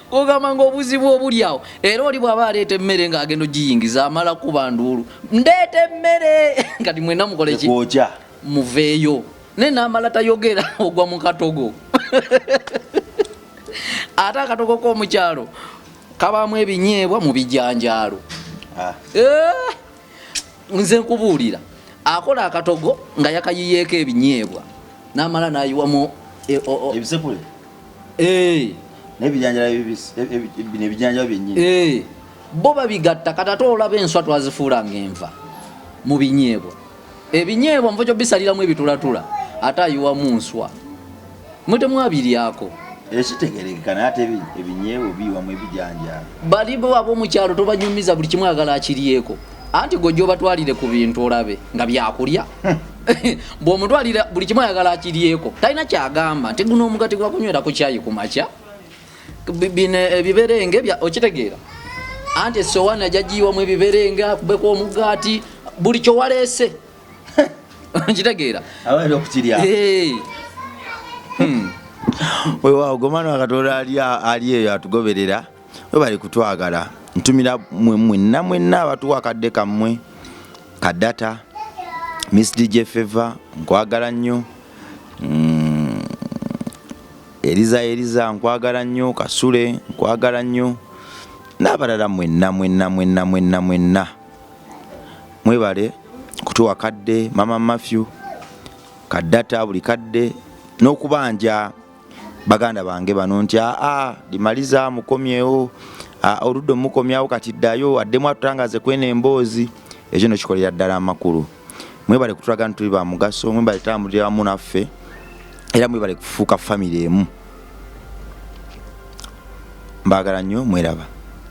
kugamba nga obuzibu obuli awo. Era oli bw'aba aleeta emmere ng'agenda ogiyingiza amala kuba nduulu, ndeeta emmere, kati mwena mukole ki? Kwokya. Muveeyo naye namala tayogera, ogwa mu katogo. Ate akatogo k'omukyalo kabaamu ebinyeebwa mu bijanjaalo. Eh, nze nkubuulira, akola akatogo nga yakayiyeeko ebinyeebwa namala nayiwamu ebisekule. Eh. N'ebijanjalo ebibisi, bino ebijanjalo byennyini. Eh, bo babigatta. Kati ate olaba enswa twazifuula ng'enva mu binyeebwa. Ebinyeebwa nvo kyobisaliramu ebitulatula, ate ayiwamu nswa. Mwe temwabiryako? Ekitegerekeka, naye ate ebinyeebwa biyiwamu ebijanjalo. Bali bo ab'omukyalo tobanyumiza, buli kimu agala akiryeko. Anti gojja obatwalire ku bintu olabe nga byakulya, bw'omutwalira buli kimu ayagala akiryeko, talina kyagamba nti guno omugati gwa kunywera ku kyayi ku makya. Bino ebiberenge okitegeera, anti esowaani ajja giyiwamu ebiberenge, akubeko omugaati, buli kyowaleese, nkitegeera. Abalina okukirya. Eh. Weewaawo, gomano Katonda ali eyo atugoberera, webali kutwagala. Ntumira mwe mwenna mwenna abatuwa akadde kammwe kadata. Miss DJ Favor, nkwagala nnyo. Eliza, Eliza, nkwagala nnyo. Kasule, nkwagala nnyo, n'abalala mwenna mwenna mwenna mwenna mwenna, mwebale kutuwa kadde. Mama Matthew, kadata buli kadde n'okubanja baganda bange bano nti aa limaliza mukomyewo, oludde omukomyawo, kati ddayo addemu atutangaze kweno emboozi. Ekyo no kikolera ddala amakulu. Mwebale kutulaga nti tuli ba mugaso, mwebale tambulira wamu naffe, era mwebale kufuuka famire emu. Mbaagala nnyo, mweraba.